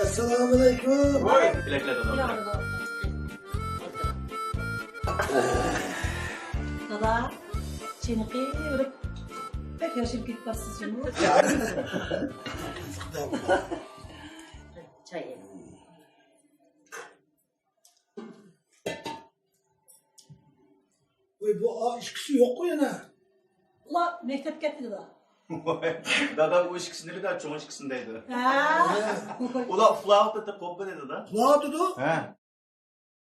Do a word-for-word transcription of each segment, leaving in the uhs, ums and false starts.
ئەسسالامۇئەلەيكۇم. ۋاي، بىلەكلەر دادا. دادا، چېنىقىۋېرىپ، بەك ياشىرىپ كېتىپ بارسىز جۇمۇ. چاي. ۋاي، بۇ ئا ئىككىسى يوققۇ يەنە. ئۇلار مەكتەپكە كەتتى دادا. دادا ئۇ ئىككىسىنى بىلىدۇ، چوڭ ئىككىسىنى دەيدۇ. ھە. ئۇلار ئۇخلاۋاتىدۇ، قوپما دەيدۇ دادا. ئۇخلاۋاتىدۇ؟ ھە.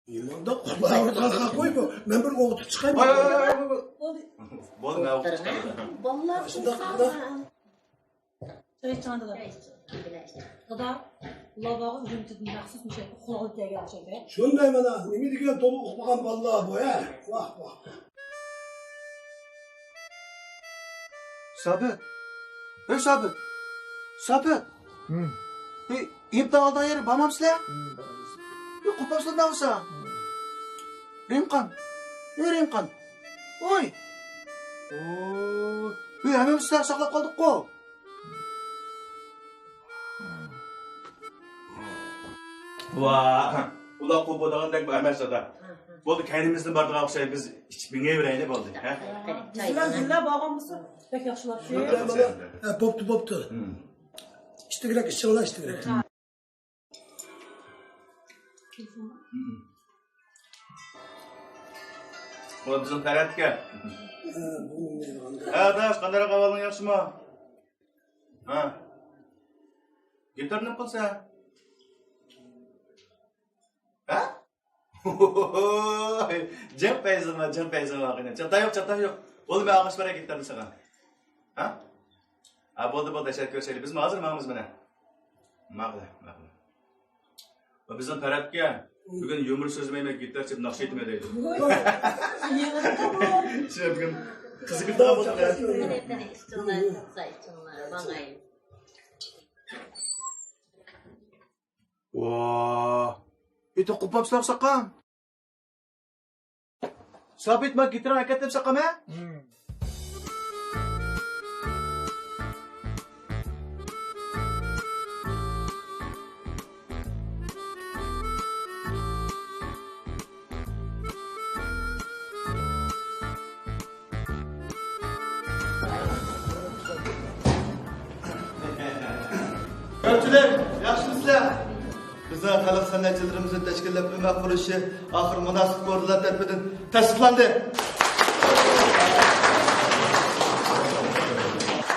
نېمانداق ئۇخلاۋاتقان قوي بۇ. مەن بىر ئوغۇتۇپ چىقاي. ۋاي، ۋاي، ۋاي، ۋاي، ۋاي. بولدى. بولدى، مەن ئوغۇتۇپ چىقاي. بالىلار شۇنداق قىلىپ. چاي ئىچىڭ دادا. چاي ئىچىڭ، بىلە ئىچىڭ. دادا، بۇلار بارغۇ ئۈرۈمچىدىن مەخسۇس مۇشۇ يەرگە ئۇخلىغىلى كەلگەن ئوخشايدۇ. شۇنداي مانا، نېمە دېگەن تولا ئۇخلىغان بالىلار بۇ، ھە؟ ۋاھ، ۋاھ. سابىت. ئەي سابىت. سابىت. ھىم. ئەي، ئىمتىھان ئالىدىغان يەرگە بارمامسىلەر؟ ھىم، بارىمىز. ئەي، قوپامسىلەر ناۋسا. ھىم. رىمقان. ئەي، رىمقان. ۋوي. ئوي. ئەي، ھەممىمىز سىلەرنى ساقلاپ قالدۇققۇ. ۋاھ، ئۇلار قوپىدىغاندەك ئەمەس دادا. بولدى، كەينىمىزدىن بارىدىغان ئوخشايدۇ، بىز ئىچىپ مېڭىۋېرەيلى، بولدى، ھە؟ بىز بىلەن بىللە بارغان بولسا بەك ياخشىلاپ. ھە، بوپتۇ، بوپتۇ. ئىچتىگۈرەك ئىچىڭلار، ئىچتىگۈرەك. بۇ بىزنىڭ پەرھات ئاكا. ھە، ئاداش، قانداق ئەھۋالىڭ، ياخشىمۇ؟ ھە. گىتارنى قىلسا. ھە؟ جىڭ پەيزىڭلار، جىڭ پەيزىڭلار. چاتاق يوق، چاتاق يوق. بولدى، مەن ئاغىش بېرەي گىتارنى ساڭا. ھە؟ ھە، بولدى، بولدى، ئەشەدە كۆرۈشەيلى. بىزمۇ ھازىر ماڭىمىز مانا. ماقۇل، ماقۇل. ۋە بىزنىڭ پەرھات ئاكا بۈگۈن يۇمۇر سۆزلىمەيمەن، گىتار چېلىپ ناخشا ئېيتىمەن دەيدۇ. شۇ بۈگۈن قىزىقىپ قالدى. قېنى، قېنى، ئىچىڭلار، چاتسا ئىچىڭلار، ماڭايلى. ۋاھ! ئېتىپ قوپماپسىلەر ساقام. سابىت، ماڭا گىتارىڭ ئەكەتتىم ساقام، ھە؟ كۆپچىلىك، ياخشىمۇسىلەر؟ بىزنىڭ خەلق سەنئەتچىلىرىمىزنى تەشكىللەپ ئۆمەك قۇرۇشى ئاخىر مۇناسىپ ئورۇنلار تەرىپىدىن تەستىقلاندى.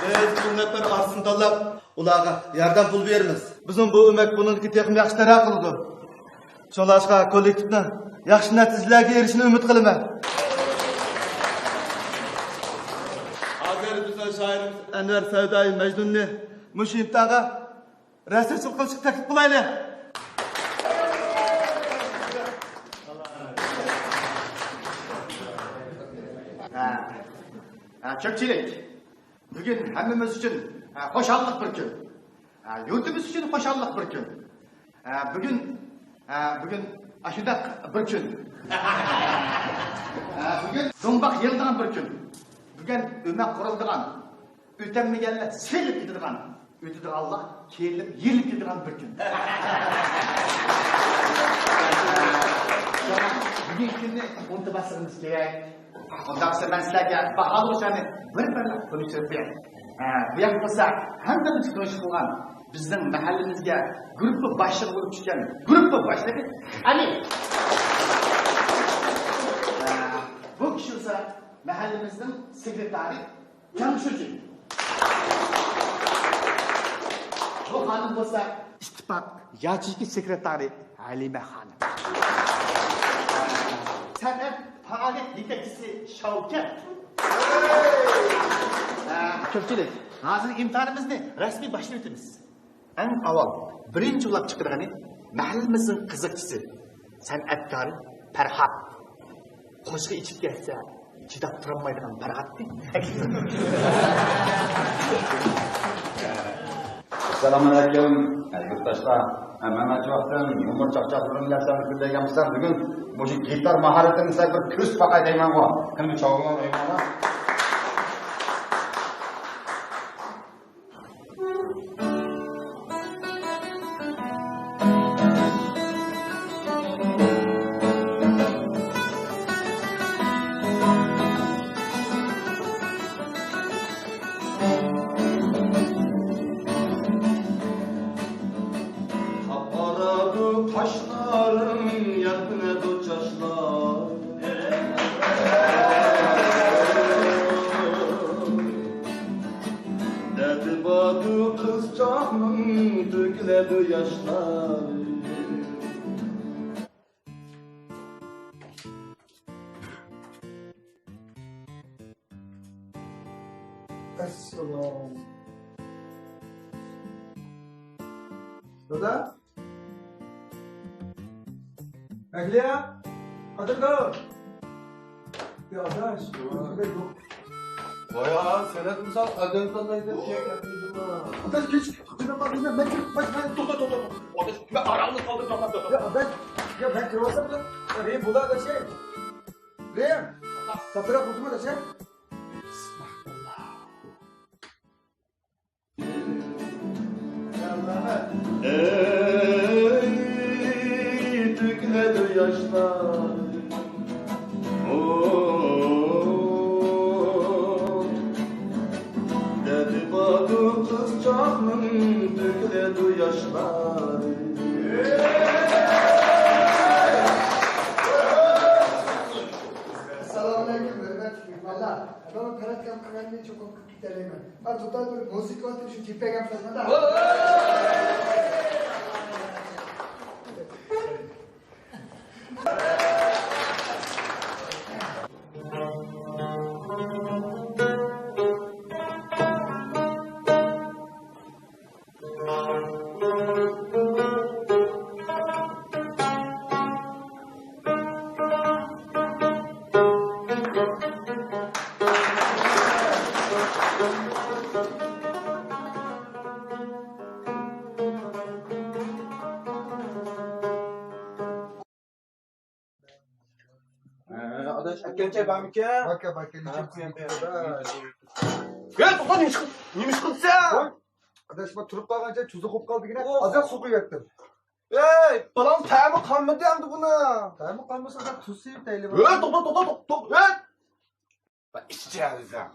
بىز پۇل نەپەر ئارىسىنى تاللاپ، ئۇلارغا ياردەم پۇل بېرىمىز. بىزنىڭ بۇ ئۆمەك پۇلىنىڭكى تېخىمۇ ياخشى تەرەققىي قىلىدۇ. شۇڭلاشقا كوللېكتىپنىڭ ياخشى نەتىجىلەرگە ئېرىشىشىنى ئۈمىد قىلىمەن. ھازىر بىزنىڭ شائىرىمىز ئەنۋەر سەۋدايى مەجنۇننى مۇشۇ ئىمتىھانغا رەسمىي چىقىپ قېلىشقا تەكلىپ قىلايلى. ھە. ھە، كۆپچىلىك. بۈگۈن ھەممىمىز ئۈچۈن، ھە، خۇشاللىق بىر كۈن. ھە، يۇرتىمىز ئۈچۈن خۇشاللىق بىر كۈن. ھە، بۈگۈن، ھە، بۈگۈن ئاشۇنداق بىر كۈن. ھە، بۈگۈن دۇمباق يېلىدىغان بىر كۈن. بۈگۈن ئۆمەك قۇرۇلىدىغان، ئۆتەلمىگەنلەر سېلىپ كېتىدىغان، ئۆتىدىغانلار كېلىپ يېلىپ كېتىدىغان بىر كۈن. شۇڭا بۈگۈنكى كۈننى ئۇنتۇماسلىقىمىز كېرەك. ئۇنداقتا مەن سىلەرگە باھالىغۇچىلارنى بىر-بىرلەپ تونۇشتۇرۇپ بېرەي. ھە، بۇ ياق بولسا ھەممىمىز تونۇش قىلغان بىزنىڭ مەھەللىمىزگە گۇرۇپپا باشلىقى بولۇپ چۈشكەن گۇرۇپپا باشلىقى ئەلى. ھە، بۇ كىشى بولسا مەھەللىمىزنىڭ سېكرېتارى جاڭ شۇجىن. بۇ خانىم بولسا ئىتتىپاق ياچېيكا سېكرېتارى ھەلىمە خانىم. سەنئەت پائالىيەت يېتەكچىسى شاۋكەت. كۆپچىلىك، ھازىر ئىمتىھانىمىزنى رەسمىي باشلىۋېتىمىز. ئەڭ ئاۋۋال بىرىنچى بولاپ چىقىدىغىنى مەھەللىمىزنىڭ قىزىقچىسى، سەنئەتكارى پەرھات. قوشۇق ئىچىپ كەتسە چىداپ تۇرالمايدىغان پەرھاتتى. ئەسسالامۇئەلەيكۇم، يۇرتداشلار. مەن ئانچە ۋاقىتتىن يۇمۇر چاقچاقلىرىم بىلەن سىلەرنى كۈنلەيدىغان بولسام، بۈگۈن مۇشۇ گىتار ماھارىتىمنى سىلەرگە بىر كۆرسىتىپ باقاي دەيمەنغۇ. قېنى، بىر چاۋاكلار ئويناڭلار. ياشلار. ئەسسالام. دادا؟ ئەھلىيا؟ قادىردۇر؟ يا ئاداش، ۋاي، سەنئەت مىسال ئادەم تاللايدۇ، شەيخ ئەبدۇللا. ئاداش، كەچ، قاچىدىن بار، مەن، مەن، مەن، مەن، توختا، توختا، توختا. ئاداش، مەن ئاراڭنى قالدىرىپ ماڭا توختا. يا ئاداش، يا مەن كىرىۋالسام، يا رېم بولا ئاداش. رېم، ساتىراق بولسىمۇ ئاداش. ئەي، تۆكۈلىدۇ ياشلار. ئو، دەردى باردۇ قىزچاقنىڭ، تۆكۈلىدۇ ياشلار. ئەسسالامۇئەلەيكۇم، ھۆرمەتلىك مېھمانلار. مانا قاراتقان قىلغاننى چوقۇم كېتەلەيمەن. مانا دۇتار بىر مۇزىكا ئاتىپ شۇ جىپەگەم سالمىدا. ئاداش، ئەكەلچە بارمىكەن؟ باركەن، باركەن. ھە، قويۇڭ، قويۇڭ. ھە، توختا، نېمە ئىش قىل-، نېمە ئىش قىلدى سەن؟ ۋاي، ئاداش، مەن تۇرۇپ قالغانچە چۈزۈك بولۇپ قالدىكىنە. ئوھ. ئازراق سۇ قۇيۇۋەتتىم. ئەي، بالاڭ تەمى قالمىدى ئەمدى بۇنىڭ. تەمى قالمىسا، ئاداش، تۇز سېلىپ دەيلى. ھە، توختا، توختا، توختا، توختا، ھە! ۋە ئىچىچە ئۆزۈڭ.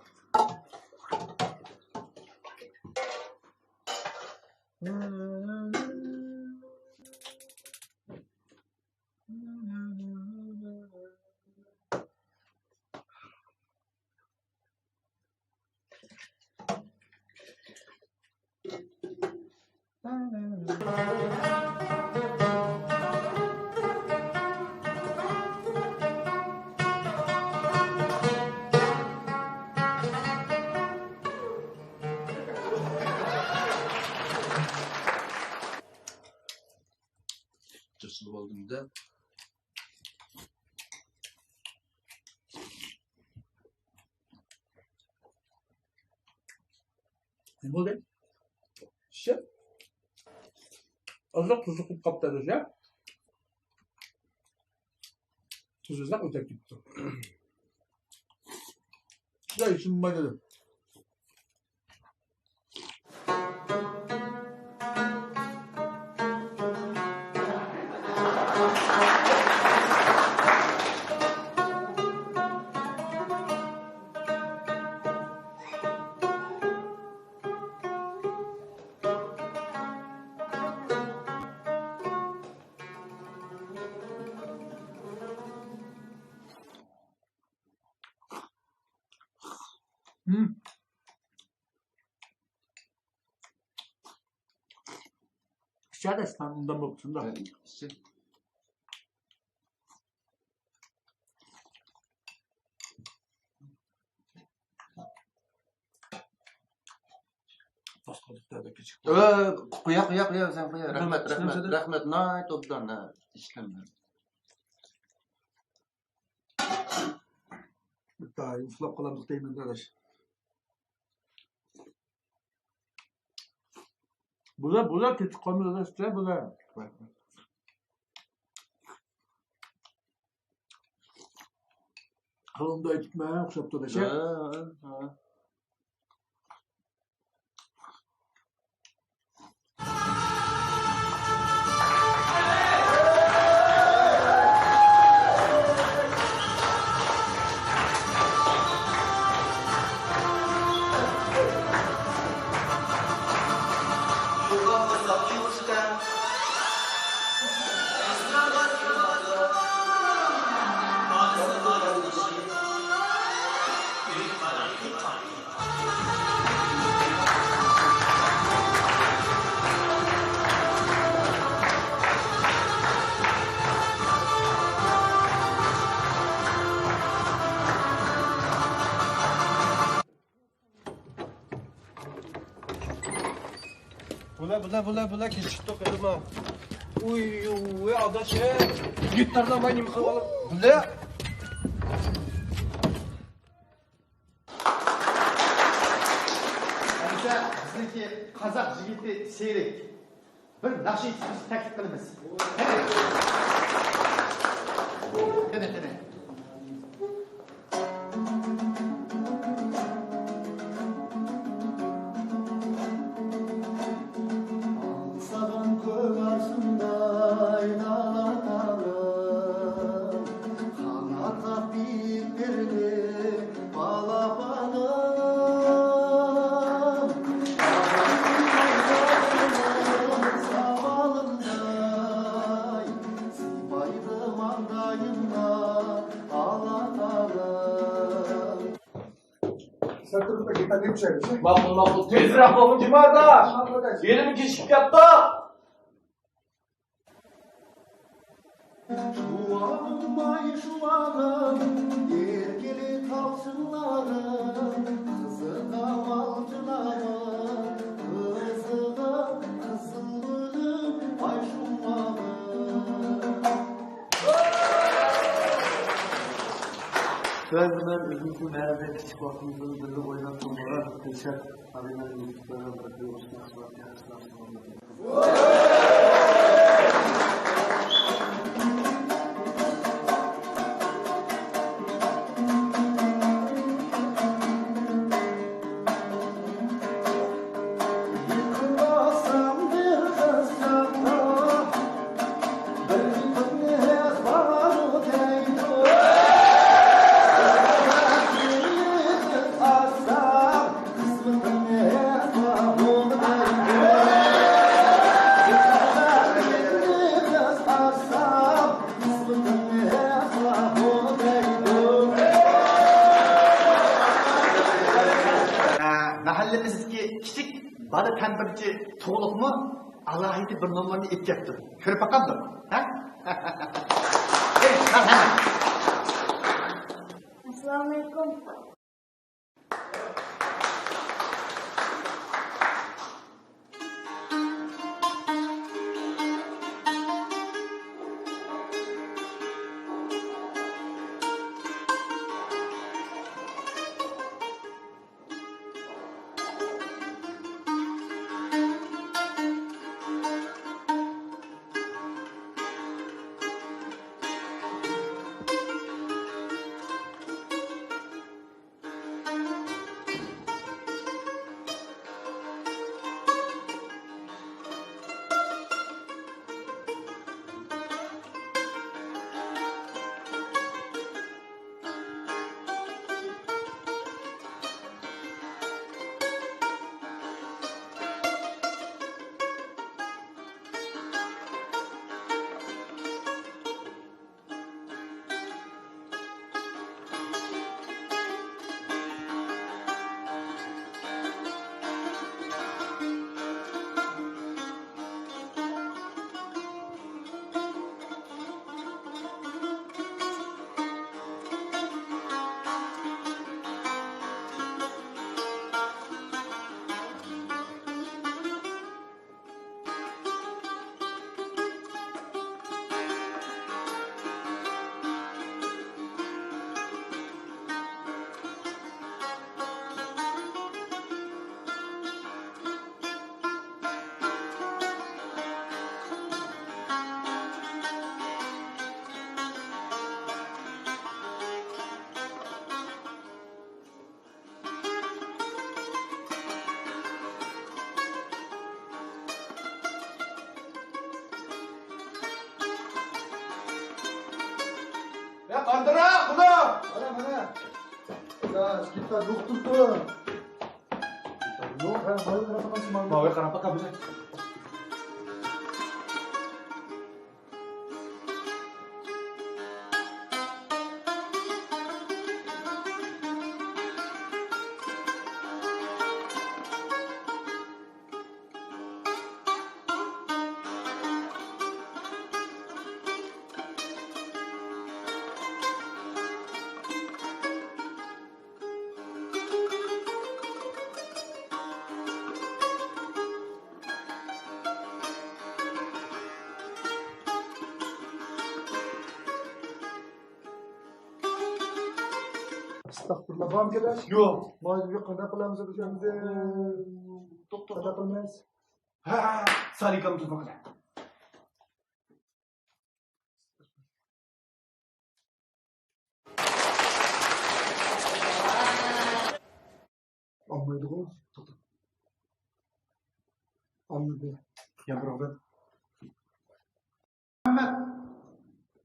جاسلىۋالدىم-دە. نېمە بولدى؟ شىت. ئازراق تۇزلۇق بولۇپ قاپتۇ، ئاداش. تۇزى ئازراق ئۆتۈپ كېتىپتۇ. شۇنداق ئىچىم بار دېدىم. ھىم. ئىچەدە ئىسلام ئۇنداق بولۇپ تۇرىدۇ. ھە، ئىچسە. ئۆ، قويە، قويە، قويە، سەن قويە. رەھمەت، رەھمەت، رەھمەت، ناھايىتى ئوبدان، ئىشلەمدى. بىر تاي ئۇخلاپ قالامدۇق دەيمەن، ئاداش. بۇلار، بۇلار كېتىپ قالمىدى، ئاداش، بۇلار. قولۇمدا ئېيتىپمەن، ئوخشاپ تۇرۇش. ھە، ھە. بۇلە، بۇلە، بۇلە، بۇلە، كېچىكتۇق، ئېلىما. ئۇي، ئۇي، ئاداش، ئەي. يۇتارلاماي نېمە قىلىۋالىپ. بۇلە. ئەمدى بىزنىڭكى قازاق يىگىتى سېرىك بىر ناخشا ئېيتىشنى تەكلىپ قىلىمىز. قېنى، قېنى. ئاڭسىغان كۆك ئارشىنداي دالا تاغلىرىم، قانات قاقىپ بېرىلىپ بالىپانىم. ساۋالىمداي سىيپايدۇ ماڭدايىمدا ئالا تاغلىرىم. سەن تۇرۇپ گىتار دەپ چۈشەرمىسەن؟ ماقۇل، ماقۇل. تېزرەك بولغىن، جۇما ئاكا. يېرىم كېچىكىپ كەتتۇق. شۇۋاغىم ئاي، شۇۋاغىم، ئەركىلىك تاغ چىللىرىم، قىزىقام ئالچىلىرىم، قىزىقام قىزىل گۈلۈم، ئاي شۇۋاغىم. تۆۋەندە مەن ئۆزۈمنىڭ مەھەللىدە كىچىك ۋاقتىمىزدىن بىللە ئويناپ تۇرغان دىلشات ئابىنىڭ يۈزۈكلىرى بىر خىل ئوشۇق مەھسۇلاتكە ئىسراپ قىلىمەن. مەھەللىمىزدىكى كىچىك بالا تەنبۇرچى تۇغلۇقمۇ ئالاھىدە بىر نومۇرنى ئېيتىپ كەپتۇ. كۆرۈپ باقامدۇ؟ ھە؟ ئەسسالامۇئەلەيكۇم. يا قاندىراق بۇنى! مانا، مانا. يا، گىتار يوق تۇرۇپتۇ. يوق، ھە، ماۋۇ قاراپ باقايسىز، ماۋۇ. ماۋۇ قاراپ باقاي، بىلە. ئەستەغپۇرۇللا، بارمىكىن؟ يوق. ماجىدگە قانداق قىلىمىز ئۆزىمىزنى؟ توختاپ، قانداق قىلىمىز؟ ھە، سالىكام تۇرۇڭ. ئالمايدىغۇ؟ توختا. ئالمىدى. يامغۇر. مۇھەممەد،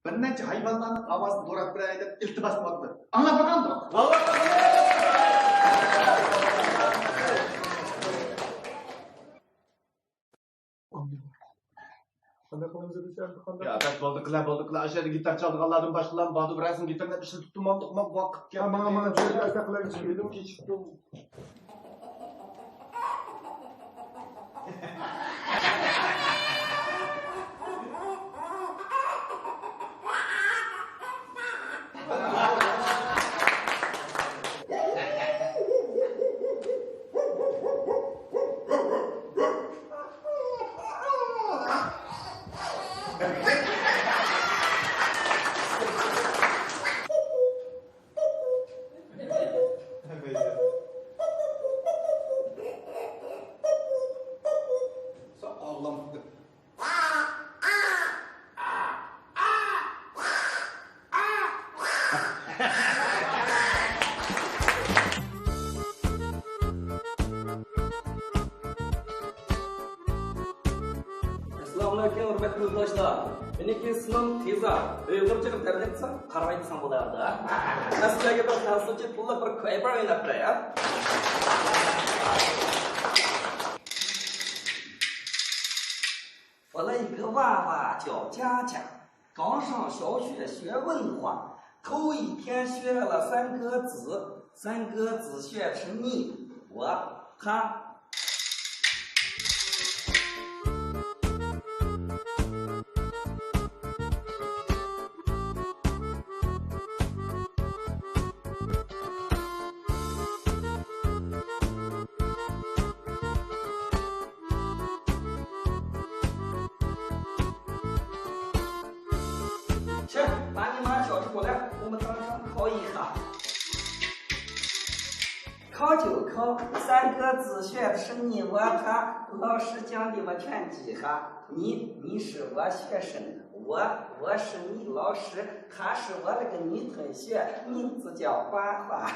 بىر نەچچە ھايۋانلارنىڭ ئاۋازىنى دوراپ بېرەي دەپ ئىلتىماس قىلىۋاتىمەن. ئاڭلاپ باقامدۇ؟ قانداق قىلىمىز دېسە، ئەمدى قانداق؟ يا، بەس بولدى قىلە، بولدى قىلە. ئاشۇ يەردە گىتار چالىدىغانلاردىن باشقىلارمۇ باردۇ، بىرەرسىنىڭ گىتارىنى ئىشلىتىپ تۇرمامدۇق، ماڭا ۋاقىت كەتتى. ھە، ماڭا، ماڭا، شۇ يەردە ئەسلى قىلايلى. ئەسسالامۇئەلەيكۇم، ھۆرمەتلىك يولداشلار. مېنىڭكى ئىسمىم تېزا. ئۇيغۇرچىغا دەرد ئېيتساڭ، قارىماي دېسەڭ بولىدۇ. مەن سىلەرگە بىر تەنسىچە پۇللۇق بىر كويبىر ئويناپ بېرەي، ھە؟ فليكوفا 叫佳佳，刚上小学学文化，头一天学了三个字，三个字学成你、我、他。 去，把你妈叫过来，我们当场考一下。考就考，三个字学成你我他，老师讲的我全记下。你，你是我学生，我，我是你老师，她是我那个女同学，名字叫花花。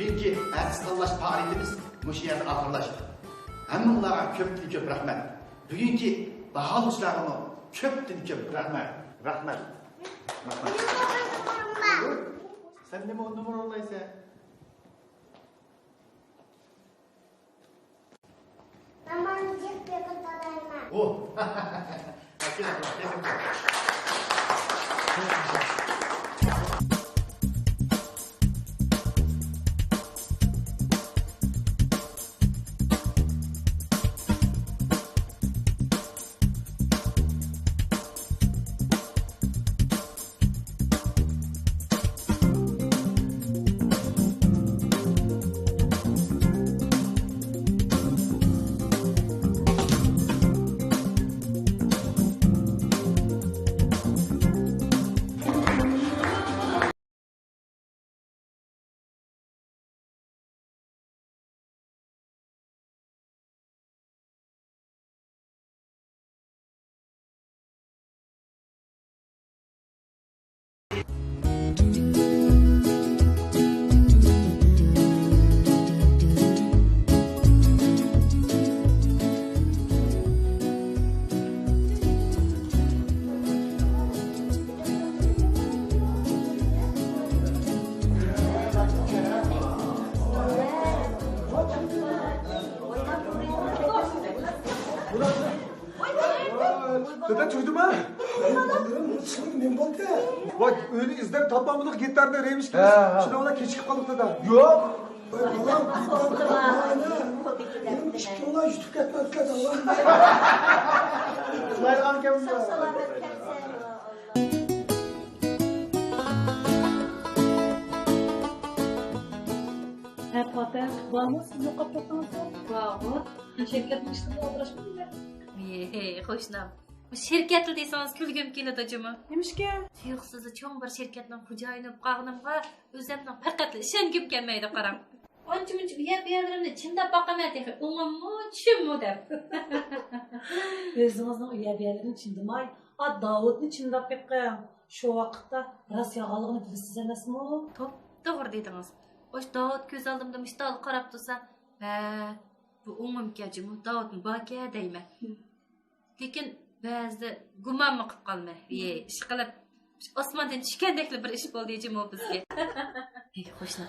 بۈگۈنكى ئەرز تاللاش پائالىيىتىمىز مۇشۇ يەردە ئاخىرلاشتى. ھەممىڭلارغا كۆپتىن كۆپ رەھمەت. بۈگۈنكى باھالىغۇچىلارغىمۇ كۆپتىن كۆپ رەھمەت. رەھمەت. رەھمەت. سەن نېمە نومۇر ئوينايسەن؟ ماما، جىق بېقىپ قالايمەن. ئۇ. دادا، تۇردۇما؟ نېمە بولدى؟ ۋاي، ئۆينى ئىزدەپ تاپالمىدۇق، گىتارنى رېمىش قىلىش. ھە، ھە. شۇنىڭ بىلەن كېچىكىپ قالدۇق، دادا. يوق. ۋاي بالام، گىتارنى ئاپماڭا. ئىككىڭلار يۇتۇپ كەتمەپسىلەر، دادا. قىلايدىغان گەپمۇ يوق. ساغ سالامەت كەلسەن. ھە، پاتەم، بارمۇ؟ سىز يوقاپ كەتتىڭىزغۇ؟ بارغۇ. شىركەتنىڭ ئىشلىرىدا ئالدىراشمىدىم مەن. ھېي، قوشنام. شىركەتلا دېسىڭىز كۈلگۈم كېلىدۇ جۇمۇ. نېمىشكە؟ تۇيۇقسىزلا چوڭ بىر شىركەتنىڭ خوجايىنى بولۇپ قالغىنىمغا ئۆزۈمنىڭ پەقەتلا ئىشەنگۈم كەلمەيدۇ، قاراڭ. ئانچە-مۇنچە ئۇيەر-بۇيەرلىرىمنى چىمداپ باقىمەن تېخى، ئوڭۇممۇ، چۈشۈممۇ دەپ. ئۆزىڭىزنىڭ ئۇيەر-بۇيەرلىرىنى چىمدىماي، ئا داۋۇتنى چىمداپ بېقىڭ. شۇ ۋاقىتتا راست يالغانلىقىنى بىلىسىز ئەمەسمۇ؟ توپتوغرا دېدىڭىز. ئاشۇ داۋۇت كۆز ئالدىمدا مۇشتال قاراپ تۇرسا، ھە، بۇ ئوڭۇمكەن جۇمۇ، داۋۇتمۇ باركەن دەيمەن. لېكىن بەزىدە گۇمانمۇ قىلىپ قالىمەن. ھېي، ئىشقىلىپ، ئاسماندىن چۈشكەندەكلا بىر ئىش بولدى جۇمۇ بىزگە. ھېي، قوشنا.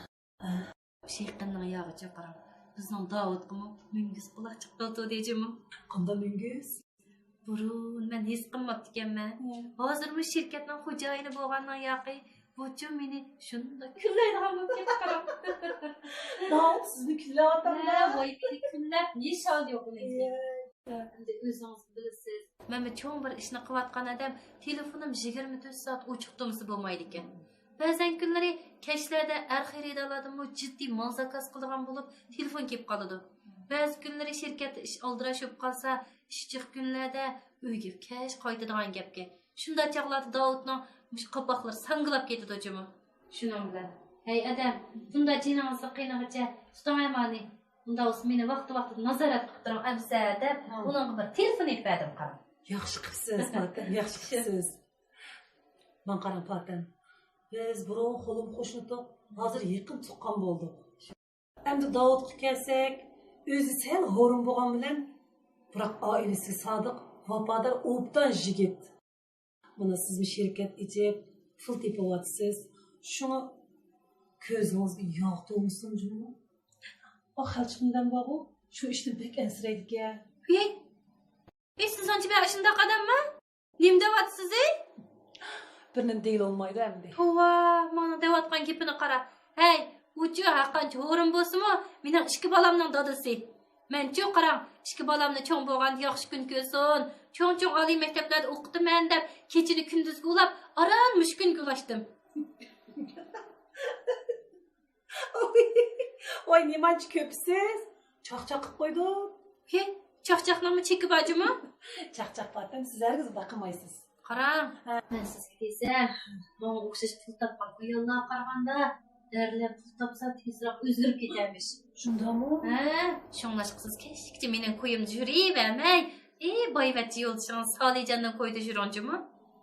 شۇ يېقىننىڭ ياغىچى قاراڭ. بىزنىڭ داۋۇتقىمۇ مۈڭگۈز قۇلاق چىقىپ قالدى جۇمۇ. قانداق مۈڭگۈز؟ بۇرۇن مەن ھېس قىلماپتىكەنمەن. ھازىرمۇ شىركەتنىڭ خوجايىنى بولغاننىڭ ياقى، بۇچۇ مېنى شۇنداق كۈنلەيدىغان بولۇپ كەتتى، قاراڭ. داۋۇت سىزنى كۈنلەۋاتامدۇ؟ ھە، ۋاي، مېنى كۈنلەپ نېشى ھالى يوق ئۇنىڭكى. ئەمدى ئۆزىڭىز بىلىسىز. مەنمۇ چوڭ بىر ئىشنى قىلىۋاتقان ئادەم، تېلېفونۇم يىگىرمە تۆت سائەت ئوچۇق تۇرمىسا بولمايدىكەن. بەزەن كۈنلىرى كەچلەردە ئەر خېرىدارلاردىنمۇ جىددىي مال زاكاز قىلىدىغان بولۇپ، تېلېفون كېلىپ قالىدۇ. بەزى كۈنلىرى شىركەتتە ئىش ئالدىراش بولۇپ قالسا، ئىش جىق كۈنلەردە ئۆيگە كەچ قايتىدىغان گەپكەن. شۇنداق چاغلاردا داۋۇتنىڭ مۇشۇ قاپاقلىرى ساڭگىلاپ كېتىدۇ جۇمۇ. شۇنىڭ بىلەن، ھەي ئادەم، بۇنداق جېنىڭىزنى قىينىغىچە تۇتۇڭ ئەمانى. ئۇنداق بولسا مېنى ۋاقتى-ۋاقتىدا نازارەت قىلىپ تۇرۇڭ، ئەمىسە، دەپ ھە. ئۇنىڭغا بىر تېلېفون ئېلىپ بەردىم، قاراڭ. ياخشى قىپسىز، پاتەم، ياخشى قىپسىز. ماڭا قاراڭ، پاتەم. بىز بۇرۇن قولۇم قوشنىتۇق، ھازىر يېقىن تۇغقان بولدۇق. ئەمدى داۋۇتقا كەلسەك، ئۆزى سەل ھورۇن بولغان بىلەن، بىراق ئائىلىسىگە سادىق، ۋاپادار، ئوبدان يىگىت. مانا سىزمۇ شىركەت ئېچىپ، پۇل تېپىۋاتىسىز. شۇڭا كۆزىڭىزگە ياغ تولمىسۇن جۇمۇ. ئا خەلچىك نېمىدەم بارغۇ، شۇ ئىشتىن بەك ئەنسىرەيدىكەن. ھېي! ھېي، سىز ئانچە بەك ئاشۇنداق ئادەمما؟ نېمە دەۋاتىسىز، ھېي؟ بىر نېمە دېگىلى بولمايدۇ ئەمدى. توۋا، مانا دەۋاتقان گېپىنى قارا. ھەي، ئۇچۇ ھەرقانچە ھورۇن بولسىمۇ، مېنىڭ ئىككى بالامنىڭ دادىسى. مەنچۇ قاراڭ، ئىككى بالامنى چوڭ بولغاندا ياخشى كۈن كۆرسۇن، چوڭ-چوڭ ئالىي مەكتەپلەردە ئوقۇتىمەن دەپ، كېچىنى كۈندۈزگە ئۇلاپ، ئاران مۇشۇ كۈنگە ئۇلاشتىم. ۋاي، نېمانچە كۆپسىز؟ چاقچاق قىلىپ قويدۇم. ھې، چاقچاقنىڭمۇ چېكى بار جۇمۇ؟ چاقچاق پاتەم، سىز ھەرگىز باقمايسىز. قاراڭ، ھە. مەن سىزگە دېسەم، ماڭا ئوخشاش پۇل تاپقان ئاياللارغا قارىغاندا، ئەرلەر پۇل تاپسا تېزراق ئۆزگىرىپ كېتەرمىش. شۇنداقمۇ؟ ھە، شۇڭلاشقا سىز كەچلىكچە مېنىڭ كويۇمدا يۈرۈۋەرمەي، ئى، بايۋەچچە يولدىشىڭىز سالىجاننىڭ كويىدا يۈرۈڭ جۇمۇ.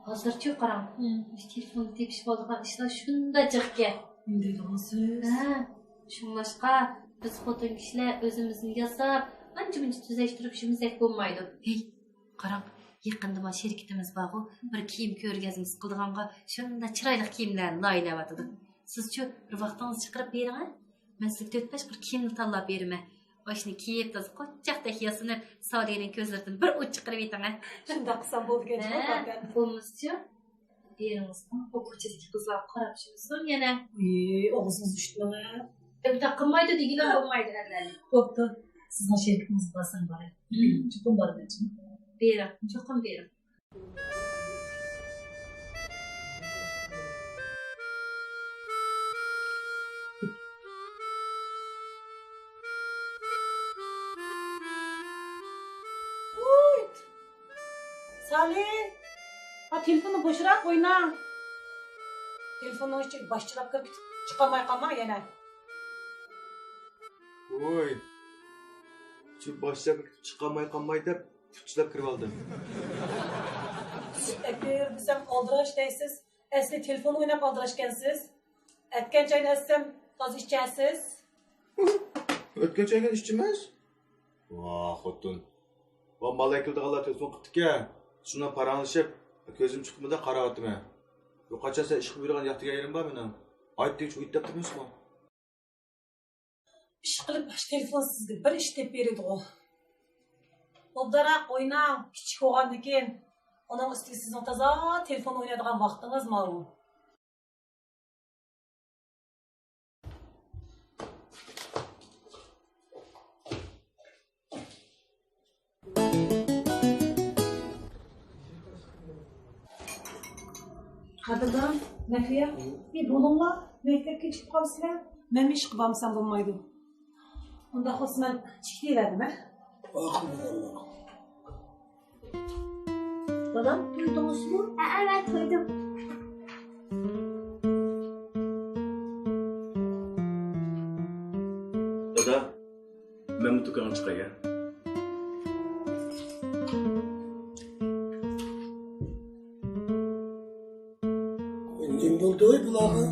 ھازىرچۇ قاراڭ، ھىم. تېلېفوندا تېپىشىپ بولىدىغان ئىشلار شۇنداق جىقكەن. نېمە دەيدىغانسىز؟ ھە. شۇڭلاشقا بىز خوتۇن كىشىلەر ئۆزىمىزنى ياساپ، ئانچە-مۇنچە تۈزەشتۈرۈپ يۈرمىسەك بولمايدۇ. ھېي، قاراڭ، يېقىندا ما شىركىتىمىز بارغۇ، بىر كىيىم كۆرگەزمىسى قىلىدىغانغا شۇنداق چىرايلىق كىيىملەرنى لايىھەلەۋاتىدۇ. سىزچۇ بىر ۋاقتىڭىزنى چىقىرىپ بېرىڭە. مەن سىزگە تۆت-بەش خىل كىيىمنى تاللاپ بېرىمەن. ئاشۇنى كىيىپ، تازا قوچاقتەك ياسىنىپ، سالىنىڭ كۆزلىرىدىن بىر ئوت چىقىرىۋېتىڭە. شۇنداق قىلسام بولىدىكەن، ھە، جۇمۇ پاكەت. بولمىسىچۇ، ئېرىڭىزنىڭ ئۇ كوچىدىكى قىزلارغا قاراپ يۈرسۇن يەنە. ئى، ئاغزىڭىزنى ئۇشتۇماڭ. ئۇنداق قىلمايدۇ دېگىلى بولمايدۇ ئەرلەرنى. بوپتۇ، سىزنىڭ شىركىتىڭىزگە بارسام باراي. مم. چوقۇم بارىمەن. بېرىڭ، چوقۇم بېرىڭ. ۋوي! سالى! ھا، تېلېفوننى بوشىراق ئويناڭ. تېلېفوننىڭ ئىچىگە باش چىلاپ كىرىپ چىقالماي قالماڭ يەنە. ۋوي! شۇ باش چىلاپ كىرىپ چىقالماي قالماي دەپ پۇتچىلاپ كىرىۋالدىم. سىز ئەكىر دېسەم ئالدىراش دەيسىز، ئەسلى تېلېفون ئويناپ ئالدىراشكەنسىز. ئەتكەن چاينى ئەتسەم تازا ئىچەسىز. ئەتكەن چاينى ئىچىمىز. ۋاھ، خوتۇن. ۋاھ، مال ئەكېلىدىغانلار تېلېفون قىپتىكەن. شۇنىڭ پاراڭلىشىپ، كۆزۈم چىقمىدى قاراۋاتىمەن. بۇ قاچان سەن ئىشقا بۇيرۇغان ياتىدىغان يېرىڭ بار مېنىڭ. ئايت دېگۈچە ئۇيت دەپ تۇرمىسىمۇ؟ ئىشقىلىپ، ئاشۇ تېلېفون سىزگە بىر ئىش تېپىپ بېرىدىغۇ. ئوبدانراق ئويناڭ، كىچىك بولغاندىكىن. ئۇنىڭ ئۈستىگە سىزنىڭ تازا تېلېفون ئوينايدىغان ۋاقتىڭىز ماۋۇ. قادىردان، مەھرىيا، بىر بولۇڭلار، مەكتەپكە كېچىكىپ قالىسىلەر. مەنمۇ ئىشقا بارمىسام بولمايدۇ. ئۇنداق بولسا مەن چىقىپ كېتىۋەردىم، ھە؟ ماقۇل، ماقۇل. دادام، تويدىڭىزمۇ؟ ھەئە، مەن تويدۇم. دادا، مەنمۇ دۇكانغا چىقاي ھە. نېمە بولدى بۇلارغا؟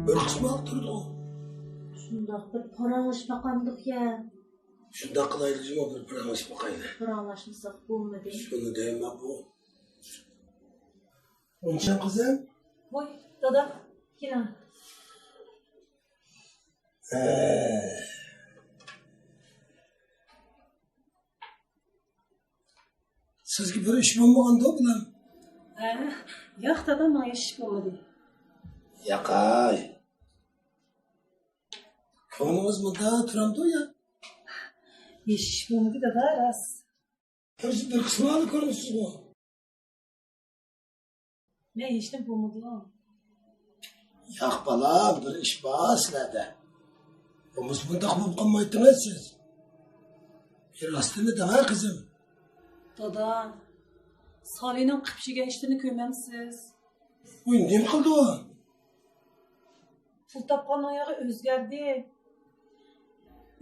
بىر قىسما تۇرىدۇ. شۇنداق بىر پاراڭلىشىپ باقامدۇق يا. شۇنداق قىلايلى جۇمۇ، بىر پاراڭلىشىپ باقايلى. پاراڭلاشمىساق بولمىدى. شۇنى دەيمەن بۇ. ئۇنچە قىزىم. ۋاي، دادا، كېلىڭ. ھە. سىزگە بىر ئىش بولمىغاندۇ بۇلار؟ ھە، ياق دادا، ماڭا ھېچ ئىش بولمىدى. ياقاي. كۆڭلىڭىز مۇندا تۇرامدۇ يا؟ ھېچ ئىش بولمىدى دادا، راست. بىر، بىر قىسمىڭلارنى كۆرمىسىزغۇ؟ مەن ھېچنېمە بولمىدىم. ياق بالام، بىر ئىش بار سىلەردە. بولمىسا بۇنداق بولۇپ قالمايتتىڭىز سىز. بىر راستىنى دەڭە قىزىم. دادا، سالىنىڭ قىپشىگەن ئىشلىرىنى كۆرمەمسىز؟ ۋوي، نېمە قىلدى ئۇ؟ پۇل تاپقاننىڭ يېغى ئۆزگەردى.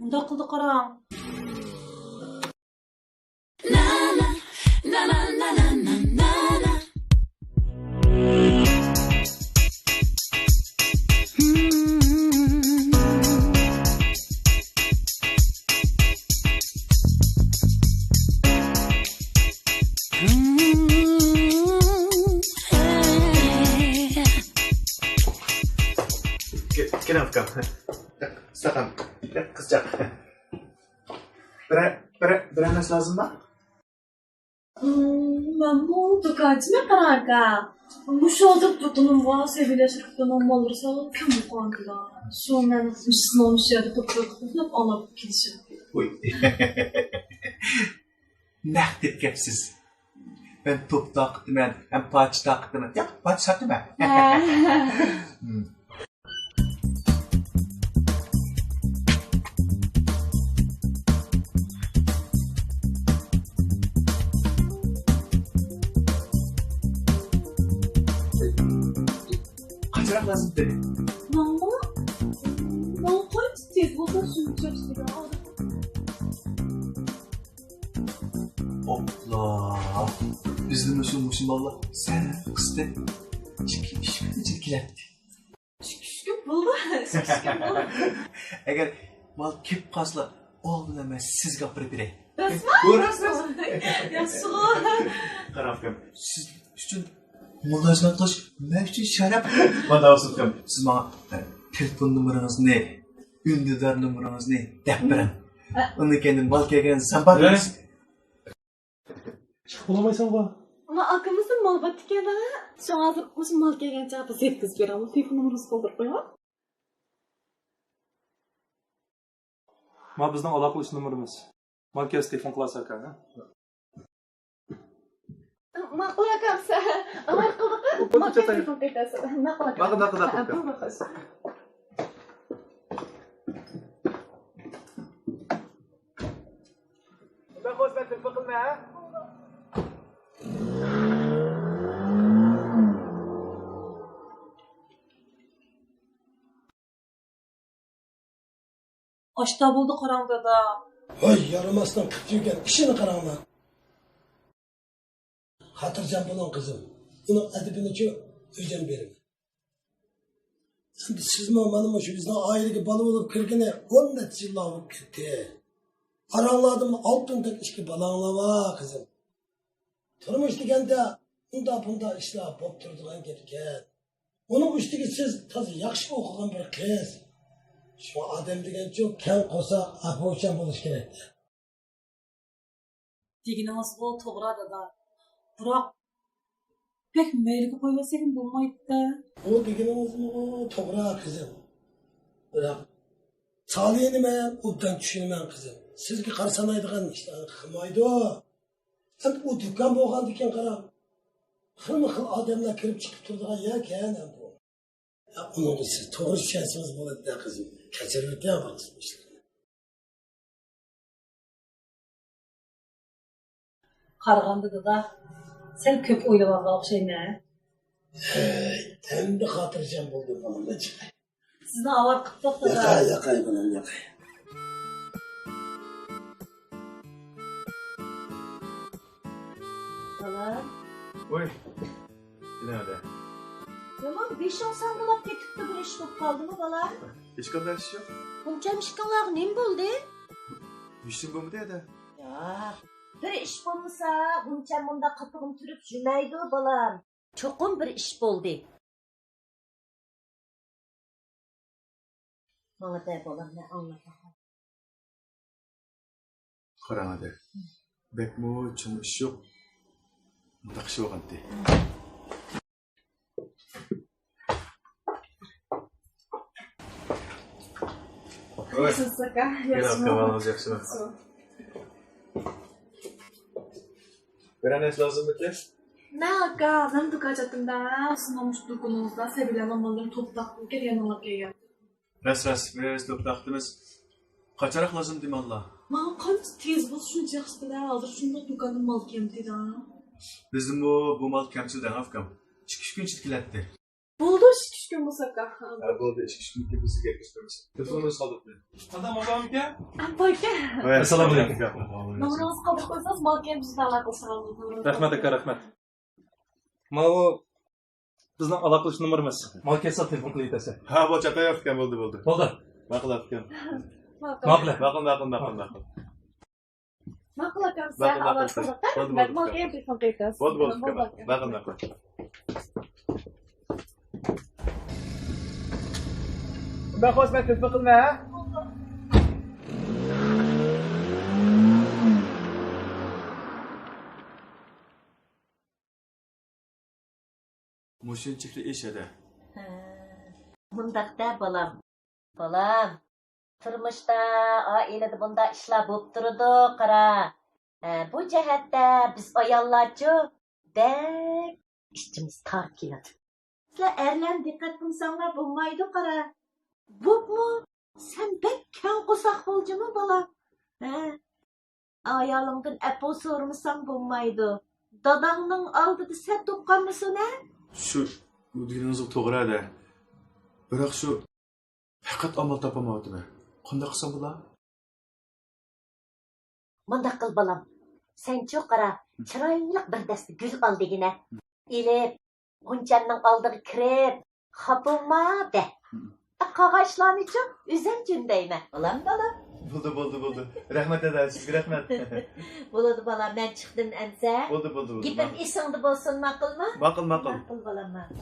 مۇنداق قىلدى قاراڭ. كېلىڭ ئۇكام. ئىستاقان، قىزچاق. بىرەر، بىرەر، بىرەر نەرسە لازىممۇ؟ مەنمۇ دۇكانچىمەن قاراڭ ئاكا. مۇشۇ ھازىر دۇكىنىمغا سېبىلە شىركىتىنىڭ ماللىرى ساغلام كەم بولۇپ قالغانتىلا. شۇ مەن مۇشۇ يەردە توپتاقىتىپ ئالاپ كېلىشىم. ۋوي. نەق دەپ كەپسىز. مەن توپ تارقىتىمەن، ھەم پاچە تارقىتىمەن. ياق، پاچە ساتىمەن. ھە. قاچىراق لازىم دېدى؟ ماڭا؟ ماڭا قايسى تېز بولسا شۇنچە ياخشى. ئوپلا! بىزدىن ئۇشۇ مۇشۇ ماللار سەل قىستى. ئىككى، ئۈچ كۈن ئىچىدە كېلەتتى. ئىككى، ئۈچ كۈن بولدى. ئەگەر مال كېلىپ قالسىلا، ئالدىن مەن سىزگە ئاپىرىپ بېرەي. راستمۇ؟ بۇ راست، راست. ياخشىغۇ. قاراپ كۆر. سىز ئۈچۈن مۇلازىمەت قىلىش مەن ئۈچۈن شەرەپ. مانا ئۇكام، سىز ماڭا تېلېفون نومۇرىڭىزنى، ئۈندىدار نومۇرىڭىزنى دەپ بېرىڭ. ھە. ئۇنىڭ كەينىدىن مال كەلگەن زامبار. ھە؟ چىقىپ بولالمايسەن بۇ. ما ئاكىمىزدىن مال بارتىكەن ھە. شۇڭا ھازىر مۇشۇ مال كەلگەن چاغدا بىز يەتكۈزۈپ بېرىڭ. تېلېفون نومۇرىڭىزنى قالدۇرۇپ قويۇڭ. ما بىزنىڭ ئالاقىلىشىش نومۇرىمىز. مال كەلسە تېلېفون قىلارسىز ئاكا، ھە؟ ماقۇل ئاكام، سەن ئاۋارە قىلدىڭ. مال كەلسە تېلېفون قىلىسىز. ماقۇل ئاكام. ماقۇل، ماقۇل، ماقۇل. ھە، بولدى، خوش. ئاشتا بولدى قاراڭ دادا. ھوي، يارىماسنىڭ قىپ يۈرگەن ئىشىنى قاراڭلار. خاتىرجەم بولۇڭ قىزىم. ئۇنىڭ ئەدىپىنىچۇ ئۆزۈم بېرىمەن. ئەمدى سىزمۇ مانا مۇشۇ بىزنىڭ ئائىلىگە بالا بولۇپ كىرگىنى ئون نەچچە يىللار بولۇپ كەتتى. ئاراڭلاردىمۇ ئالتۇندەك ئىككى بالاڭلار بار قىزىم. تۇرمۇش دېگەندە ئۇنداق بۇنداق ئىشلار بولۇپ تۇرىدىغان گەپكەن. ئۇنىڭ ئۈستىگە سىز تازا ياخشى ئوقۇغان بىر قىز. شۇڭا ئادەم دېگەنچۇ كەڭ قورساق، ئەپۇچان بولۇش كېرەك. دېگىنىڭىزغۇ توغرا دادا. بىراق بەك مەيلىگە قويۇۋەتسەكمۇ بولمايدۇ-دە. ئۇ دېگىنىڭىزمۇ توغرا قىزىم. بىراق سالىھنى مەن ئوبدان چۈشىنىمەن قىزىم. سىزگە قارا سانايدىغان ئىشلارنى قىلمايدۇ. ئەمدى ئۇ دۇكان بولغاندىكىن قاراڭ، خىلمۇ خىل ئادەملەر كىرىپ چىقىپ تۇرىدىغان يەركەن ئەمدى ئۇ. يا، ئۇنىڭغا سىز توغرا چۈشەنسىڭىز بولىدۇ-دە قىزىم. كەچۈرۈۋېتىڭ بىر قىسىم ئىشلارنى. قارىغاندا دادا، سەل كۆپ ئويلىۋالغان ئوخشايمەن. ھەي، ئەمدى خاتىرجەم بولدۇم بالام، چىقاي. سىزنى ئاۋارە قىپتۇق دادا. ياقاي، ياقاي بالام، ياقاي. بالام. ۋوي، نېمە؟ نېمە، بېشىڭ ساندىلاپ كېتىپتۇ، بىر ئىش بولۇپ قالدىمۇ بالام؟ ھېچقانداق ئىش يوق. غۇنچەم ئىككىڭلارغا نېمە بولدى؟ ھېچنېمە بولمىدى ھەدە. ياق، بىر ئىش بولمىسا غۇنچەم مۇنداق قاپىقىنى تۈرۈپ يۈرمەيدۇ بالام. چوقۇم بىر ئىش بولدى. ماڭا دە بالام، مەن ئاڭلاپ باقاي. قاراڭ ھەدە. بەكمۇ چوڭ ئىش يوق. مۇنداق ئىش بولغانتى. ۋاي. نەسىلسىز ئاكا، ياخشىمۇ؟ ئەھۋالىڭىز ياخشىمۇ؟ ياخشى. بىرەر نەرسە لازىممىكىن؟ مەن ئاكا، مەن دۇكان چاتتىم-دە. سىزنىڭ مۇشۇ دۇكىنىڭىزدا سەبىيلەرنىڭ ماللىرىنى توپلاپ كەلگەن، يېڭىلاپ كەلگەن. راست، راست، بىز توپلاپتىمىز. قاچانراق لازىم دېمەڭلار؟ ماڭا قانچە تېز بولسا شۇنچە ياخشى-دە، ھازىر شۇنداق دۇكاندا مال كەمچىل-دە. بىزدىمۇ بۇ مال كەمچىل دەڭ ئاكام. ئىككى-ئۈچ كۈن ئىچىدە كېلەتتى. بولدى، ئىككى-ئۈچ كۈن بولسا ئاكا. ھە، بولدى، ئىككى-ئۈچ كۈن كېيىن بىز سىزگە يەتكۈزۈپ بېرىمىز. تېلېفونىڭىزنى قالدۇرۇپ قويۇڭ. ئادام ئاكامكەن؟ ئاپا ئاكا. ۋەي، ئەسسالامۇئەلەيكۇم. نومۇرىڭىزنى قالدۇرۇپ قويسىڭىز، مال كەينىدىن ئالاقە قىلسىڭىز. رەھمەت ئاكا، رەھمەت. ماۋۇ بىزنىڭ ئالاقىلىشىش نومۇرىمىز. مال كەلسە تېلېفون قىلىۋېتەرسەن. ھە، بولدى، چاتايۋاتىدىكەن، بولدى، بولدى. بولدى. ماقۇل ئەپكەن. ماقۇل. ماقۇل. ماقۇل، ماقۇل، ماقۇل، ماقۇل. ماقۇل ئاكام، سەن ماقۇل، ماقۇل. ئاۋاز قىلدۇق. بولدى، بولدى، ماقۇل. ئاكام، تېلېفون قىلىۋېتىڭ. بولدى، بولدى، ماقۇل، ئاكام. ماقۇل، ماقۇل. مەن خوش، مەن تېلېفون قىلىمەن، ھە؟ مۇشۇنچىلىك ئىش ھەدە. ھە، مۇنداق-دە، بالام. بالام، تۇرمۇشتا، ئائىلىدە بۇنداق ئىشلار بولۇپ تۇرىدۇ، قارا. ھە، بۇ جەھەتتە بىز ئاياللارچۇ بەك ئىچىمىز تار كېلىدۇ. سىلەر ئەرلەرنى دىققەت قىلمىساڭلار بولمايدۇ، قارا. بوپمۇ، سەن بەك كەڭ قورساق بول جۇمۇ، بالام. ھە؟ ئايالىڭدىن ئەپۇ سورىمىساڭ بولمايدۇ. داداڭنىڭ ئالدىدا سەت بولۇپ قالمىسۇن ھە؟ شۇ، ئۇ دېگىنىڭىزغا توغرا ھەدە. بىراق شۇ پەقەت ئامال تاپالمايۋاتىمەن. قانداق قىلسام بولا؟ مۇنداق قىل، بالام. سەنچۇ قارا، چىرايلىق بىر دەستە گۈل ئال دېگىنە. ئېلىپ، غۇنچەمنىڭ ئالدىغا كىرىپ، خاپا بولما دە. قالغان ئىشلارنىچۇ ئۆزۈم جۈندەيمەن. بالام، بالام. بولدى، بولدى، بولدى. رەھمەت، دادا، سىزگە رەھمەت. بولىدۇ، بالام، مەن چىقتىم ئەمسە. بولدى، بولدى، بولدى. گېپىم ئېسىڭدە بولسۇن، ماقۇلمۇ؟ ماقۇل، ماقۇل. ماقۇل، بالام، ماقۇل.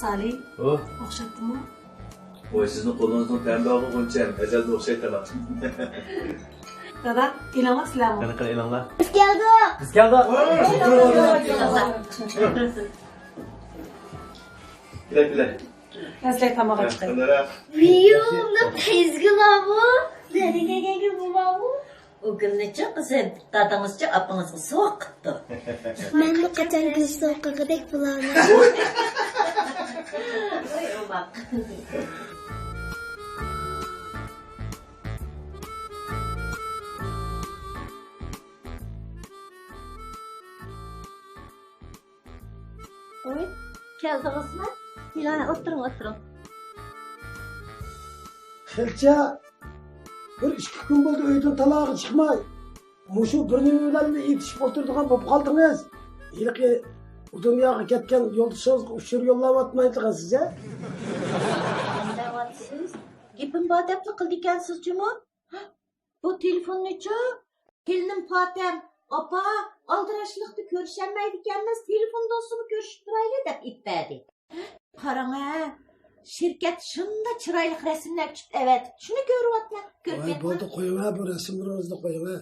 سالى، ھو؟ ئوخشاپتىمۇ؟ ۋاي، سىزنىڭ قولىڭىزنىڭ تەمى بارغۇ غۇنچەم، ئەزەلدىن ئوخشايتتىلا. دادا، ئېلىڭلار سىلەرمۇ. قېنى، قېنى، ئېلىڭلار. بىز كەلدۇق. بىز كەلدۇق. كېلىڭلار، كېلىڭلار. كېلە، كېلە. مەن سىلەرگە تاماق ئېلىپ چىقاي. ۋىيۇ، مۇنداق تەيزىگە بارمۇ؟ نەدە كەلگەنگە بۇ بارمۇ؟ ئۇ گۈلنىچۇ قىزىم، دادىڭىزچۇ ئاپىڭىزغا سوۋغا قىپتۇ. مەنمۇ قاچان گۈل سوۋغا قىلغۇدەك بولامەن. ۋاي، ئوماق. ۋاي، كەلدىڭىزمۇ؟ كېلىڭ، ئولتۇرۇڭ، ئولتۇرۇڭ. خېلىچە، بىر ئىككى كۈن بولدى ئۆيدىن تالاغا چىقماي. مۇشۇ بىر نېمە بىلەن ئېتىشىپ ئولتۇرىدىغان بولۇپ قالدىڭىز. ھېلىقى ئۇ دۇنياغا كەتكەن يولدىشىڭىزغا ئۇچۇر يوللاۋاتمايدىغانسىز، ھە؟ نېمە دەۋاتىسىز؟ گېپىم بار دەپلا قىلىدىكەنسىز جۇمۇ. بۇ تېلېفوننىچۇ؟ كېلىنىم پاتەم، ئاپا، ئالدىراشلىقتا كۆرۈشەلمەيدىكەنمىز، تېلېفوندىنسىمۇ كۆرۈشۈپ تۇرايلى دەپ ئېيتىپ بەردى. قاراڭە، شىركەت شۇنداق چىرايلىق رەسىملەر چۈشۈپ ئەۋەتىپتۇ، شۇنى كۆرۈۋاتىمەن، كۆرۈپ ۋاي، بولدى، قويۇڭە، بۇ رەسىملىرىڭىزنى قويۇڭە.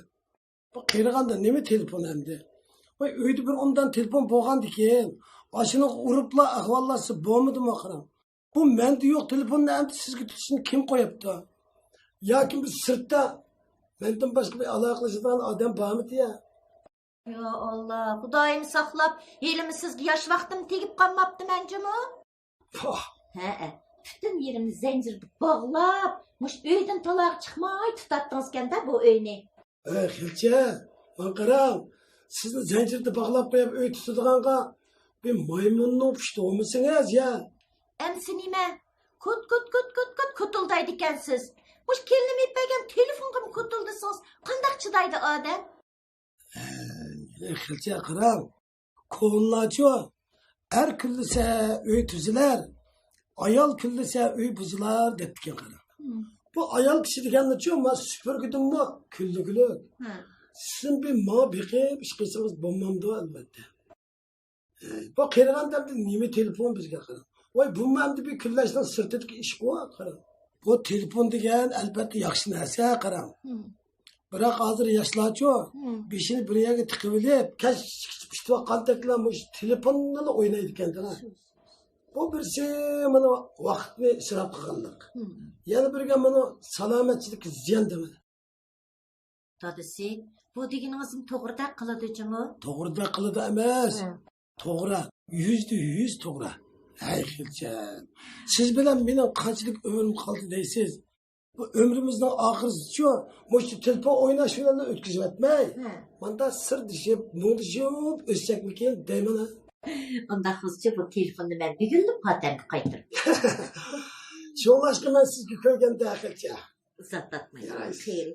بۇ قېرىغاندا نېمە تېلېفون ئەمدى؟ ۋاي، ئۆيدە بىر ئومدان تېلېفون بولغاندىكىن، ئاشۇنىڭغا ئۇرۇپلا ئەھۋاللاشسا بولمىدىمۇ قاراڭ. بۇ مەندە يوق تېلېفوننى ئەمدى سىزگە تۇتۇشنى كىم قويۇپتۇ؟ ياكى بىز سىرتتا، مەندىن باشقا بىر ئالاقىلىشىدىغان ئادەم بارمىدى يا؟ يا ئاللا، خۇدايىم ساقلاپ، ھېلىمۇ سىزگە ياش ۋاقتىم تېگىپ قالماپتىمەن جۇمۇ؟ پاھ! ھەئە، پۈتۈن يېرىمنى زەنجىردە باغلاپ، مۇشۇ ئۆيدىن تالاغا چىقماي تۇتاتتىڭىزكەن-دە بۇ ئۆينى. ئەي خېلىچە، ماڭا قاراڭ، سىزنى زەنجىردە باغلاپ قويۇپ ئۆي تۇتىدىغانغا بىر مايمۇننىڭ پۇشتى بولمىسىڭىز يا. ئەمسە نېمە؟ كوت، كوت، كوت، كوت، كوت كوتۇلدايدىكەنسىز. مۇشۇ كېلىنىم ئېلىپ بەرگەن تېلېفونغىمۇ كوتۇلدىسىڭىز، قانداق چىدايدۇ ئادەم؟ ئەي خېلىچە قاراڭ، كونىلارچۇ، ئەر كۈنلىسە ئۆي تۈزۈلەر، ئايال كۈنلىسە ئۆي بۇزۇلار دەپتىكەن قاراڭ. مم. بۇ ئايال كىشى دېگەننىچۇ، ما سۈپۈرگىدىنمۇ كۈنلۈكلۈك. ھە. سىزمۇ بىر ماڭا بېقىپ ئىش قىلسىڭىز بولمامدۇ ئەلۋەتتە. ئەي، بۇ قېرىغان دەمدە نېمە تېلېفون بىزگە قاراڭ. ۋاي، بۇمۇ ئەمدى بىر كۈنلەشنىڭ سىرتىدىكى ئىشقۇ قاراڭ. بۇ تېلېفون دېگەن ئەلۋەتتە ياخشى نەرسە قاراڭ. مم. بىراق ھازىر ياشلارچۇ، مم، بېشىنى بىر يەرگە تىقىۋېلىپ، كەچ كېچە پۈتۈۋاتقاندەكلا مۇشۇ تېلېفوننىلا ئوينايدىكەن دېڭە. بۇ بىرسى مانا ۋاقىتنى ئىسراپ قىلغانلىق. مم. يەنە بىرگە مانا سالامەتچىلىككە زىيان دېمە. دادىسى، بۇ دېگىنىڭىزمۇ توغرىدەك قىلىدۇ جۇمۇ؟ توغرىدەك قىلىدۇ ئەمەس. ھە. توغرا، يۈزدە يۈز توغرا. ھەي خېلىچە، سىز بىلەن مېنىڭ قانچىلىك ئۆمرۈم قالدى دەيسىز؟ بۇ ئۆمرىمىزنىڭ ئاخىرىسىچۇ، مۇشۇ تېلېفون ئويناش بىلەنلا ئۆتكۈزۈۋەتمەي، ھە، ماندا سىردىشىپ، مۇڭدىشىپ ئۆتسەكمىكىن دەيمەن. ئۇنداق بولسىچۇ، بۇ تېلېفوننى مەن بۈگۈنلا پاتەمگە قايتۇرۇپ. شۇڭلاشقا مەن سىزگە كۆرگەندە خېلىچە. ئۇزارتىۋاتماي. يارايسىز. خەير.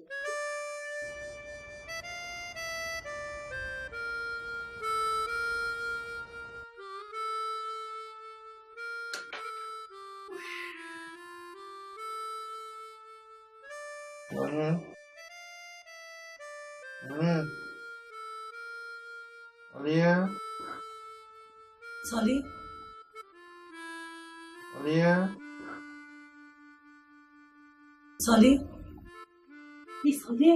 ئالىيە. سالى. ئالىيە. سالى. ئى، سالى.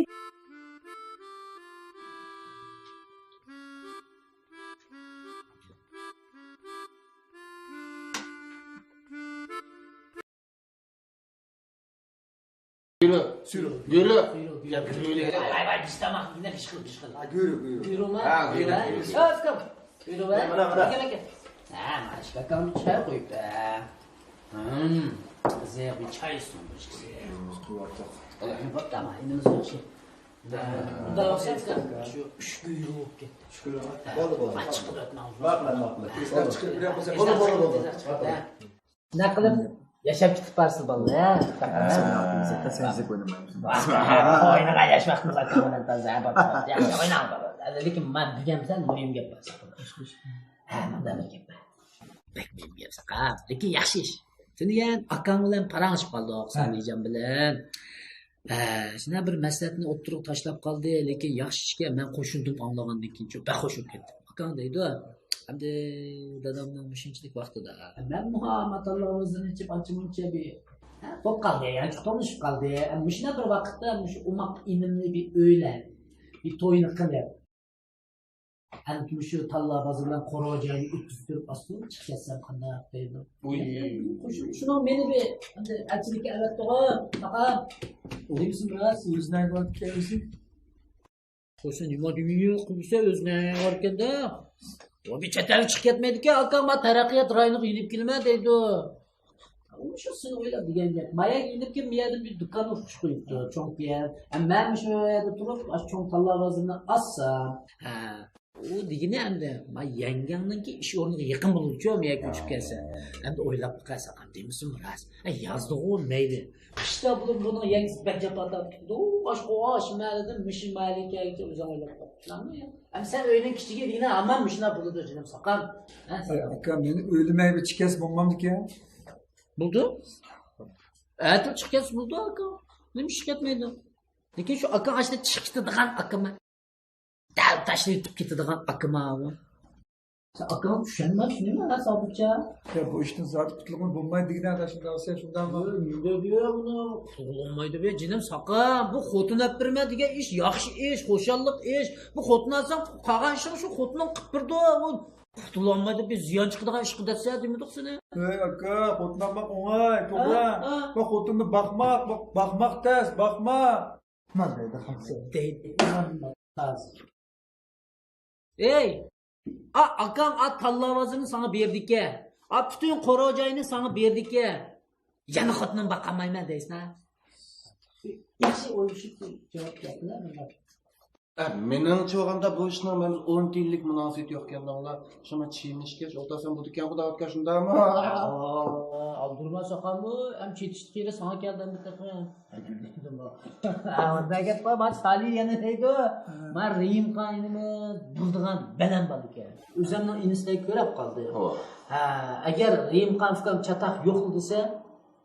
يۈرۈ. سۈرۈ. يۈرۈ. يا، يۈرۈ. ۋاي، ۋاي، بىز تاماق، بىز ئىش قىل، ئىش قىل. ھە، يۈرۈ، يۈرۈ. يۈرۈمە. ھە، يۈرۈ، يۈرۈ. يۈرۈ. يۈرۈ، ۋاي. مانا، مانا. كەل، كەل. ھە، مانا شۇ كاكامنى چىقىرىپ قويۇپ، ھە. ھىم. قىزىق بىر چاي سۇندۇرۇش كېرەك. قۇۋۋەتلىك. ئاللاھنىڭ بىر تاماق، ئىنىمىز ياخشى. ھە. شۇ ئۈچ كۈيرۈك بولۇپ كەتتى. ئۈچ كۈيرۈك. بولدى، بولدى. ماقۇل، ماقۇل. بولدى، بولدى، بولدى. ھە. نەق قىلىپ، ياشاپ كېتىپ بارسىز بالىلار، ھە؟ سەن يېزىپ ئوينىمايمىز. ئوينىغان ياش ۋاقتىمىز ئاكام بىلەن تازا، ھە، بار، بار. ياخشى ئويناڭ بالىلار. لېكىن مەن دېگەن بىلەن مۇھىم گەپ بار. ھە، مۇنداق بىر گەپ بار. بەك مۇھىم گەپ ساقا. لېكىن ياخشى ئىش. تۈنۈگۈن ئاكاڭ بىلەن پاراڭلىشىپ قالدۇق، سامىجان بىلەن. ھە، شۇنداق بىر مەسلىھەتنى ئوتتۇرىغا تاشلاپ قالدى، لېكىن ياخشى ئىشكەن، مەن قوشۇلدۇم ئاڭلىغاندىن كېيىن، بەك خوش بولۇپ كەتتىم. ئاكاڭ دەيدۇ، ئەمدى دادامنىڭ مۇشۇنچىلىك ۋاقتىدا. مەنمۇ ئاتاللا ئۆزىنىڭچە ئانچە مۇنچە بىر، ھە، بولۇپ قالدى، يانچۇق توملىشىپ قالدى. مۇشۇنداق بىر ۋاقىتتا مۇشۇ ئوماق ئىنىمنى بىر ئۆيلەپ، بىر توينى قىلىپ، ئەمدى مۇشۇ تاللا بازىرى بىلەن قورۇ جاينى ئۆتكۈزۈپ تۇرۇپ، ئاستىن چىقىپ كەتسەم قانداق دەيدۇ. ئۇي. شۇ-، شۇنىڭ مېنى بىر ئەمدى ئەلچىلىككە ئەۋەتتىغۇ، ئاقا. دېمىسۇن راست. ئۆزىنى ئەيىبلەپ كەتمىسۇن. خوسۇن نېمە دېمەيدۇ، قىلسا ئۆزىنى ئەيىبلەركەندە. ئۇ بىر چەت ئەلگە چىقىپ كەتمەيدىكەن، ئاكا، ما تەرەققىيات رايونىغا ئېلىپ كېلىمەن دەيدۇ. ئۇ شۇ سېنى ئويلاپ دېگەن گەپ. ما يەرگە ئېلىپ كېلىپ، ما يەردىن بىر دۇكان ئوقۇش قويۇپتۇ، چوڭ يەر. ھە، مەن مۇشۇ يەردە تۇرۇپ، ئاشۇ چوڭ تاللا بازىرىنى ئاچسام. ھە، ئۇ دېگىنى ئەمدى، ما يەڭگەڭنىڭكى ئىش ئورنىغا يېقىن بولىدۇچۇ، ما يەرگە كۆچۈپ كەلسە. ئەمدى ئويلاپ باقاي ساقام، دېمىسۇن راست. ھە، يازدىغۇ مەيلى. قىشتا بولۇپ بۇنىڭ يەڭگىسى بەك جاپا تارتىپتۇ. ئاش قوغاش مەھەللىدىن مۇشۇ مەھەللىگە كەلگۈچە ئۆزۈڭ ئويلاپ باق. ئەمما سەن ئۆينىڭ كىچىكى دېگىنە ھامان مۇشۇنداق بولىدۇ جېنىم ساقام. ھە، ساقام. ئاكا، مېنى ئۆيلىمەي بىر چىكەس بولمامدىكەن؟ بولدى. ئەتە چىقىپ كەتسە بولدى ئاكا. نېمە ئىش كەتمەيدۇ؟ لېكىن شۇ ئاكا ئاشتا چىقىپ كېتىدىغان ئاكىما. دەل تاشلىۋېتىپ كېتىدىغان ئاكىما ئۇ. سەن ئاكاڭغا چۈشەنمەمسەن نېمە سابىتجان؟ يا بۇ ئىشتىن زادى قۇتۇلغىلى بولمايدۇ دېگىنە ئاداش، شۇنداقسەن شۇنداقمۇ؟ نېمە دەيدۇ بۇنى؟ قۇتۇلغىلى بولمايدۇ بە جېنىم ساقا. بۇ خوتۇن ئەپ بېرىمەن دېگەن ئىش ياخشى ئىش، خۇشاللىق ئىش. بۇ خوتۇن ئالساڭ قالغان ئىشىڭنى شۇ خوتۇنۇڭ قىلىپ بېرىدۇ. بۇ قۇتۇلالمايدۇ، بىر زىيان چىقىدىغان ئىش قىلىپ دەپسەن دېمىدۇق سېنى. ھەي ئاكا، خوتۇن ئالماق ئوڭاي، توغرا. ھە، ھە. بۇ خوتۇننى باقماق، باق-، باقماق تەس، باقما. نېمە دەيدۇ خانسى؟ دەيدۇ. ھەي، ئا، ئاكاڭ ئا تاللا بازىرىنى ساڭا بېرىدىكەن. ئا پۈتۈن قورۇ جاينى ساڭا بېرىدىكەن. يەنە خوتۇنۇم باقالمايمەن دەيسەن ھە؟ ياخشى ئويلىشىپ جاۋاب بەرگىلە مۇنداق. ئە، مېنىڭچە بولغاندا بۇ ئىشنىڭ مەن ئون تىيىنلىك مۇناسىۋىتى يوق ئىكەن دەڭلا. شۇڭا چىيىم ئىچكەچ ئولتۇرسام بولىدىكەنغۇ دەۋاتقان شۇنداقمۇ؟ ئابدۇرېھمان ساقالمۇ ھەم چېتىشتى قېرى ساڭا كەلدى ئەمدى تېخى. ھە، مۇنداق گەپ بار، ما سالى يەنە دەيدۇ. ما رېيىم قاينىمىز بولىدىغان بەلەن بالىكەن. ئۆزۈمنىڭ ئىنىسىدەك كۆرۈپ قالدى. ھە، ئەگەر رېيىم قان ئۇكام چاتاق يوق دېسە،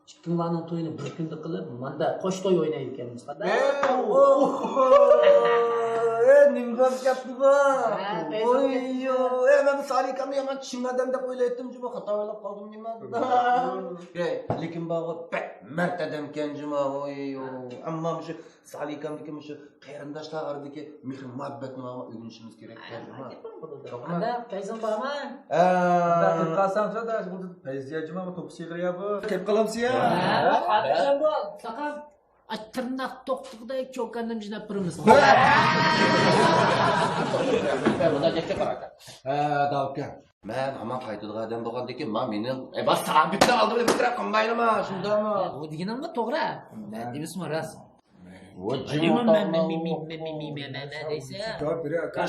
ئىككىڭلارنىڭ تويىنى بىر كۈندە قىلىپ، ماندا قوش توي ئوينايدىكەنمىز. ئوھو! ئە، نېمە بولۇپ كەتتى بۇ؟ ھە، ۋوي، ئە، مەن سالى ئاكامنى يامان چىڭ ئادەم دەپ ئويلايتتىم، جۇمۇ خاتا ئويلاپ قالدىم نېمە؟ ئەي، لېكىن بارغۇ بەك مەرد ئادەمكەن جۇمۇ، ۋوي، ئەمما مۇشۇ سالى ئاكامدىكى مۇشۇ قېرىنداشلار ئارىدىكى مېھىر مۇھەببەتنى ماڭا ئۆگىنىشىمىز كېرەك. ھە، توغرا. قانداق، پەيزىڭ بارمۇ؟ ھە. قانداق قىلىپ قالساڭچۇ، ئاداش، بۇ پەيزى جىما، بۇ توپا سىغىرى يا بۇ. قېلىپ قالامسىز يا؟ ھە، قانداقچە بۇ؟ ساقام. ئاي، تىرناق توقتىغۇدەك چوكاننى جىناپ بېرىمىز. ھە، داۋۇكا. مەن ھامان قايتىدىغان ئادەم بولغاندىكىن، ما مېنىڭ، ئەي، بار سابىتنىڭ ئالدى بىلەن بىر تەرەپ قىلمايلىما، شۇنداقمۇ؟ ئۇ دېگىنىڭمۇ توغرا. مەن دېمىسىمۇ راست. ۋوي، جىم ئولتۇرما. دەيسە.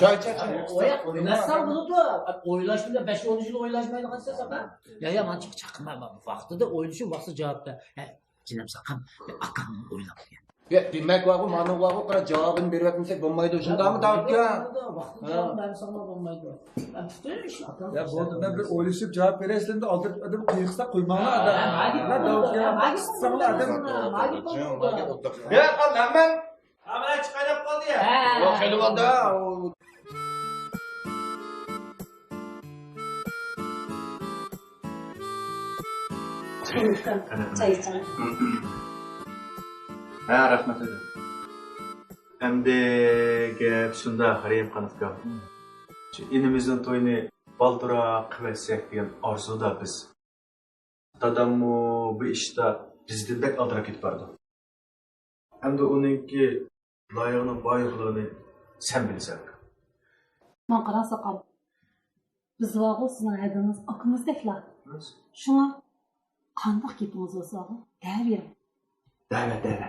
چاي، چاي، چاي. ئويلاشساڭ بولىدۇ. ئويلاش بىلەن بەش ئون يىل ئويلاشمايدىغان سۆز ئاپا. يا، يا، مانا چاقما، ۋاقتىدا ئويلىشىپ، ۋاقتىدا جاۋاب بەر. ھە، جېنىم ساقام، ئاكامنى ئويلاپ قويۇڭ. يا، دېمەك بارغۇ، مانا بارغۇ، قارا، جاۋابىنى بېرىۋەتمىسەك بولمايدۇ، شۇنداقمۇ داۋۇتكا؟ ۋاقتىدا جاۋاب بەرمىسەڭلار بولمايدۇ. يا بولدى، مەن بىر ئويلىشىپ جاۋاب بېرەي، سىلەرنى ئالدىراپ ئادەم قىيىقساق قويماڭلار، ئادەم. يا، قىستاڭلار، ئادەم. يا، قال، مەن. ھا، مانا چىقاي دەپ قالدى يا. ۋاقىت بولدى. چاي ئىچىڭ. ھە، رەھمەت ئەدە. ئەمدى گەپ شۇنداق، رەھىمخان ئاكا. شۇ ئىنىمىزنىڭ تويىنى بالدۇرراق قىلىۋەتسەك دېگەن ئارزۇدا بىز. داداممۇ بۇ ئىشتا بىزدىن بەك ئالدىراپ كېتىپ بارىدۇ. ئەمدى ئۇنىڭكى لايىقىنىڭ بايىقلىقىنى سەن بىلىسەن. ماڭا قاراڭ ساقال. بىز بارغۇ سىزنىڭ ھەدىڭىز ئاكىمىزدەكلا. شۇڭا قانداق گېپىڭىز بولسىغۇ دەۋېرىڭ. دەۋە، دەۋە.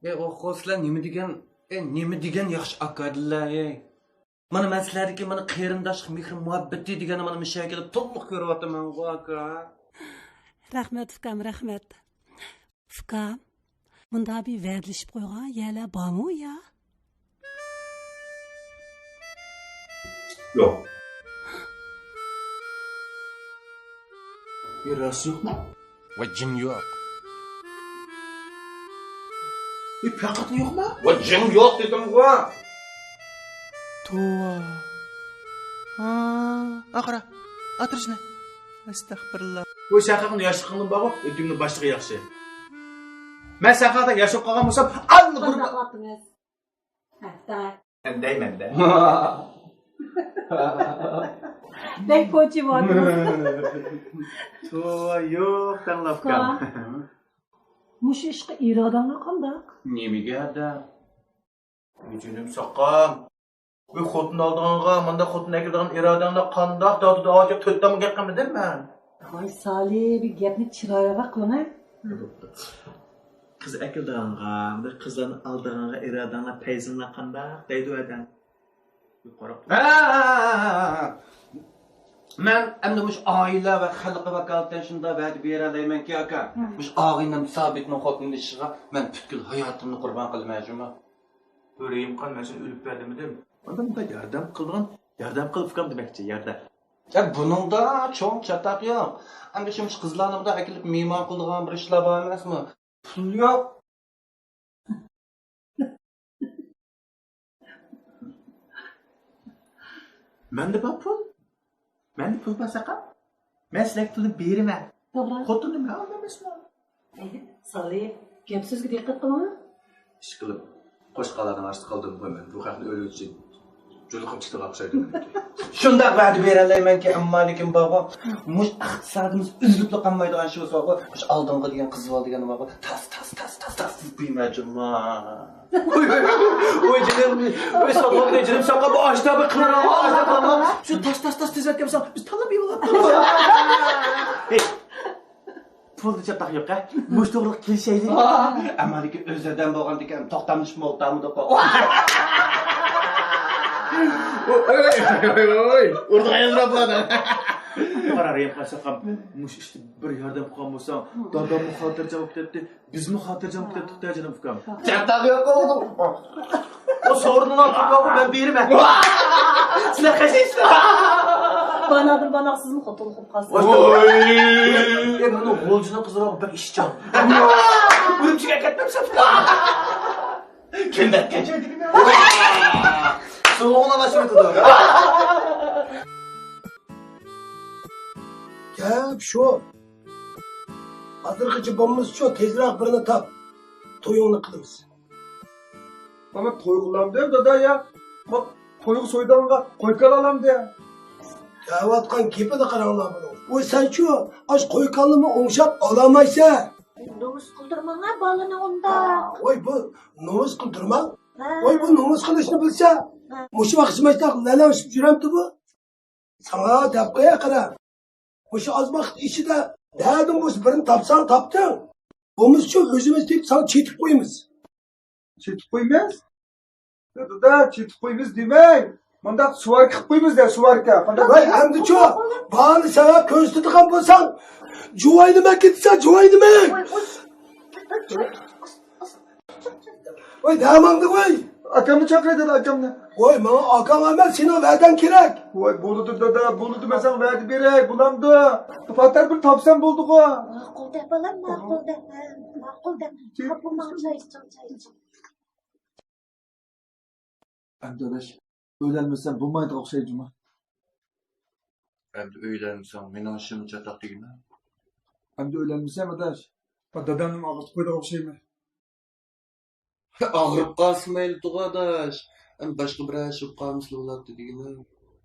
ئەي، ئوخو، سىلەر نېمە دېگەن، ئەي، نېمە دېگەن ياخشى ئاكادىلەر، ئەي. مانا مەن سىلەردىكى مانا قېرىنداشلىق، مېھىر مۇھەببىتى دېگەننى مانا مۇشۇ يەرگە كېلىپ تولۇق كۆرۈۋاتىمەنغۇ، ئاكا. رەھمەت ئۇكام، رەھمەت. ئۇكام، مۇنداق بىر ۋەدىلىشىپ قويغان يەرلەر بارمۇ يا؟ يوق. يا راست يوقمۇ؟ ۋە جىڭ يوق. ئى، پەقەتلا يوقما؟ ۋە جىڭ يوق دېدىمغۇ. توۋا. ھا، ئاقىرا. ئاتىرىشنى. ئەستەغپىرۇللا. ۋە سەن خەقنى ياشلىقىڭدىن بارغۇ، ئۆتۈمنى باشلىقى ياخشى. مەن سەن خەقتە ياشاپ قالغان بولسام، ئاللا قانداق قىلىۋاتىمىز؟ ھە، دەي. مەن دەيمەن-دە. بەك كوچى بولۇۋاتىمىز. توۋا، يوق، تەڭلەپكەن. مۇشۇ ئىشقا ئىرادەڭلار قانداق؟ نېمىگە ئەدە؟ جېنىم ساقام. بۇ خوتۇن ئالىدىغانغا، مانداق خوتۇن ئەكېلىدىغان ئىرادەڭلار قانداق؟ داۋۇت داۋاچى تۆت دانما گەپ قىلمىدىم مەن. ۋاي سالى، بىر گەپنى چىرايلىقراق قىلىڭە. قىز ئەكېلىدىغانغا، بىر قىزلارنى ئالىدىغانغا ئىرادەڭلار، پەيزىڭلار قانداق دەيدۇ ئادەم. ھە، ھە، ھە، ھە. مەن ئەمدى مۇشۇ ئائىلە ۋە خەلققە ۋاكالىتەن شۇنداق ۋەدە بېرەلەيمەنكى، ئاكا. مۇشۇ ئاغىنەم سابىتنىڭ خوتۇنى ئىشىغا مەن پۈتكۈل ھاياتىمنى قۇربان قىلىمەن جۇمۇ. رېھىمخان، مەن سېنى ئۆلۈپ بەر دېمىدىم. ئاندىن بۇنداق ياردەم قىلىدىغان، ياردەم قىل ئۇكام دېمەكچى، ياردەم. يا، بۇنىڭدا چوڭ چاتاق يوق. ئەمدى شۇ، مۇشۇ قىزلارنى بۇنداق ئەكېلىپ مېھمان قىلىدىغان بىر ئىشلار بار ئەمەسمۇ؟ پۇل يوق. مەندە بار پۇل. مەندە پۇل بار ساقا. مەن سىلەرگە پۇلنى بېرىمەن. توغرا. خوتۇننى مەن ئالمايمەن. سالى، گەپ سۆزگە دىققەت قىلىڭ. ئىشقىلىپ، قوشقالارنىڭ ئارىسىدا قالدىم غۇ مەن. بۇ خەقنى ئۆلۈۋېتىشى جۇلۇقۇپ چىقىدىغان ئوخشايدۇ مېنىڭكى. شۇنداق ۋەدە بېرەلەيمەنكى، ئەمما لېكىن بارغۇ، مۇشۇ ئىقتىسادىمىز ئۈزۈلۈپلا قالمايدىغان ئىش بولسا بارغۇ، مۇشۇ ئالدىڭغا دېگەن قىز بالا دېگەن بارغۇ، تاس، تاس، تاس، تاس، تاس دېيىپ قويما جۇمۇ. ۋوي، ۋوي، ۋوي، ۋوي، جېنىم، ۋوي، ساقلىغۇدەك جېنىم ساقا، بۇ ئاشتا بىر قىلىڭ، ئاشتا قىلىڭ. شۇ تاس، تاس، تاس دېسەك كەمسەڭ، بىز تاللاپ يېۋالاتتۇق. پۇلدا چاتاق يوق، ھە؟ مۇشۇ توغرىلىق كېلىشەيلى. ئەمما لېكىن ئۆز ئادەم بولغاندىكىن توختاملىشىپ مولتامىدۇق. ۋوي، ۋوي، ۋوي، ۋوي. ئۇرىدىغان يازراپلار. قارا، رەھىم قىلساقام، مۇشۇ ئىشتا بىر ياردەم قىلغان بولساڭ، داداممۇ خاتىرجەم بولۇپ كېتەتتى، بىزمۇ خاتىرجەم بولۇپ كەتتۇق-دە، جېنىم ئۇكام. چاتاق يوق بولدى. ئۇ سورۇننىڭ ئالدىدا بارغۇ، مەن بېرىمەن. سىلەر قېشىڭىزدا. بانادىن باناق سىزمۇ خوتۇن قىلىپ قالسىڭىز. ۋوي. ئەي، بۇنىڭ غۇلجىنىڭ قىزى بار، بەك ئىشچان. ئۈرۈمچىگە كەتمەمسەن؟ كۈندە كەچۈردۈم. سوغۇقلا باشلىۋېتىدۇ. گەپ شۇ. ھازىرغىچە بولمىسىچۇ، تېزرەك بىرنى تاپ. تويۇڭنى قىلىمىز. مانا توي قىلامدۇ دادا يا؟ ما تويغا سويىدىغانغا قوي كالا ئالامدۇ؟ دەۋاتقان گېپىنى قاراڭلار بۇنىڭ. ۋاي سەنچۇ، ئاش قوي كالىنىمۇ ئوڭشاپ ئالالمايسەن. نومۇس قىلدۇرماڭا بالىنى ئۇنداق. ۋاي بۇ نومۇس قىلدۇرماڭ. ھە. ۋاي بۇ نومۇس قىلىشنى بىلسە، ھە. مۇشۇ ۋاقىت مايتاق لەلەڭشىپ يۈرەمتى بۇ؟ ساڭا دەپ قوياي قارا. مۇشۇ ئازماق ئىچىدە نەدىن بولسا بىرنى تاپساڭ تاپتىڭ. بولمىسىچۇ ئۆزىمىز تېپىپ ساڭا چېتىپ قويىمىز. چېتىپ قويىمىز؟ يا دادا، چېتىپ قويىمىز دېمەڭ. مۇنداق سۇۋاركا قىلىپ قويىمىز دە، سۇۋاركا. قانداق؟ ۋاي ئەمدىچۇ، بارنى ساڭا كۆرسىتىدىغان بولساڭ، جۇۋاينىمەن كېتىسەن، جۇۋاينىمەن. ۋاي، ۋاي. ۋاي، نەماڭدى ۋاي؟ ئاكامنى چاقىراي دادا، ئاكامنى. ۋاي، ماڭا ئاكاڭ ئەمەس، سېنىڭ ۋەدەڭ كېرەك. ۋاي، بولىدۇ دادا، بولىدۇ، مەن ساڭا ۋەدە بېرەي، بولامدۇ؟ بىر پاتار بىر تاپسام بولدىغۇ. ماقۇل دە بالام، ماقۇل دە، ھە، ماقۇل دە. قاپۇرماڭ، چاي ئىچىڭ، چاي ئىچىڭ. ئەمدى ئاداش، ئۆيلەنمىسەم بولمايدىغان ئوخشايدۇ جۇما. ئەمدى ئۆيلەنمىسەڭ مېنىڭ ئىشىممۇ چاتاق دېگىنە. ئەمدى ئۆيلەنمىسەم ئاداش، دادامنىمۇ ئاغرىتىپ قويىدىغان ئوخشايمەن. ئاغرىپ قالسا مەيلىدىغۇ ئاداش. ئەمدى باشقا بىرەر ئىش بولۇپ قالمىسىلا بولاتتى دېگىنە.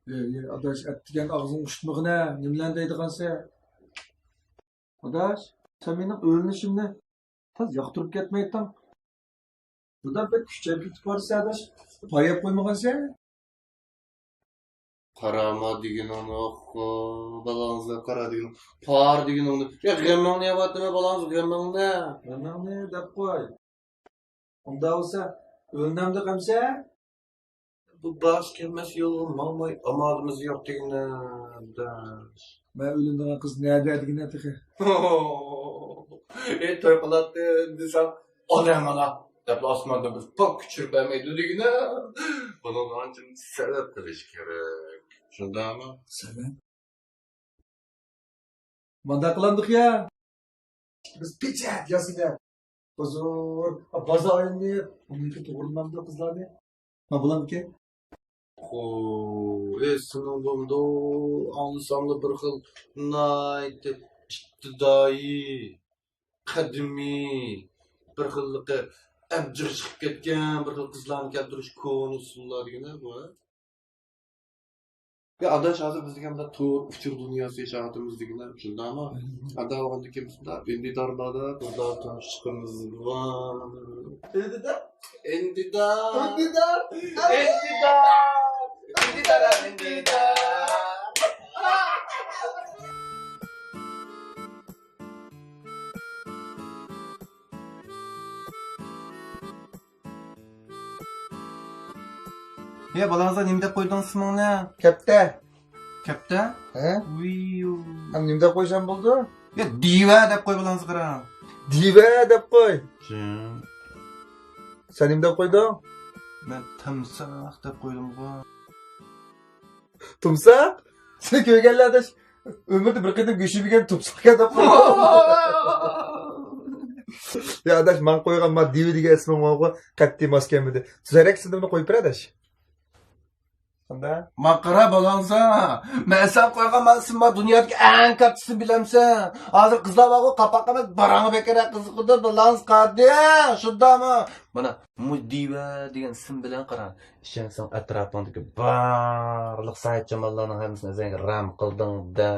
ئەي، ئەي، ئاداش، ئەتىگەن ئاغزىڭنى ئۇشتمىغىنە، نېمىلەرنى دەيدىغانسەن؟ ئاداش، سەن مېنىڭ ئۆيلىنىشىمنى تاز ياقتۇرۇپ كەتمەيتتىڭ. بۇدا بەك كۈچەپ كېتىپ بارسەن ئاداش. پاياپ قويمىغانسەن. قارىما دېگىنىڭنى، ئوخ، بالاڭىزغا قارا دېگىنىڭ. پار دېگىنىڭنى. يا، غېمىڭنى يەۋاتىمەن، بالاڭىز، غېمىڭنى. غېمىڭنى دەپ قوي. ئۇنداق بولسا، ئۆلۈمدە غەمسە؟ بۇ بارسا كەلمەس يولغا ماڭماي ئامالىمىز يوق دېگىنە، ئاداش. مەن ئۆيلىنىدىغان قىز نەدە دېگىنە تېخى. ئى، توي قىلاتتىم دېسەڭ، ئانا مانا دەپلا ئاسماندىن بىر پوك چۈشۈرۈپ بەرمەيدۇ دېگىنە. بۇنىڭغا ئانچە سەۋەب قىلىش كېرەك. شۇنداقمۇ؟ سەۋەب؟ مانداق قىلامدۇق يا؟ بىز پېچەت ياسىدە. ئۇزۇن بازار ئايلىنىپ، ئۇنىڭكى توغرىلىمامدۇ قىزلارنى؟ ما بولامدىكەن؟ خو، ئېسىڭىڭ بولمىدۇ. ئاڭلىساملا بىر خىل ناھايىتى ئىپتىدائىي، قەدىمىي، بىر خىللىقى ئەبجىق چىقىپ كەتكەن بىر خىل قىزلارنى كەلتۈرۈش كونا ئۇسۇللار دېگىنە بۇ. يا ئاداش، ھازىر بىز دېگەن بىر تور ئۇچۇر دۇنياسى ياشاۋاتىمىز دېگىنە، شۇنداقمۇ؟ ئادا بولغاندىكىن بىزدە ئۈندىدار باردا، بىزدە تونۇشلۇقىمىز بار. ئۈندىدار؟ ئۈندىدار. ئۈندىدار. ئۈندىدار. ئۈندىدار، ئۈندىدار. يا، بالاڭىزغا نېمە دەپ قويدۇڭ ئىسمىڭنى؟ كەپتە. كەپتە؟ ھە؟ ۋىيۇ. ھەم نېمە دەپ قويسام بولىدۇ؟ يا، دىۋە دەپ قوي بالاڭىزغا قارا. دىۋە دەپ قوي. جىم. سەن نېمە دەپ قويدۇڭ؟ مەن تىمساھ دەپ قويدۇمغۇ. تۇمساق؟ سېنى كۆرگەنلەر ئاداش، ئۆمرىدە بىر قېتىم گۆش يېمىگەن تۇمساقكەن دەپ قويدۇ. يا ئاداش، ماڭا قويغان ما دىۋە دېگەن ئىسمىڭ ماڭا قەتئىي ماس كەلمىدى. تۈزەرەك سىنىمنى قويۇپ بېرە ئاداش. قانداق؟ ماقىرا بالاڭسا. مەن سەن قويغان ما ئىسىم بار دۇنيادىكى ئەڭ كاتتىسىنى بىلەمسەن؟ ھازىر قىزلار بارغۇ، قاپاققا ئەمەس، باراڭغا بەكرەك قىزىقىدۇ، بالاڭس قادى. شۇنداقمۇ؟ مانا، مۇ دىۋە دېگەن ئىسىم بىلەن قارا. ئىشەنسەڭ ئەتراپىڭدىكى بارلىق سايەتچاماللارنىڭ ھەممىسىنى ئۆزۈڭگە رام قىلدىڭ دە،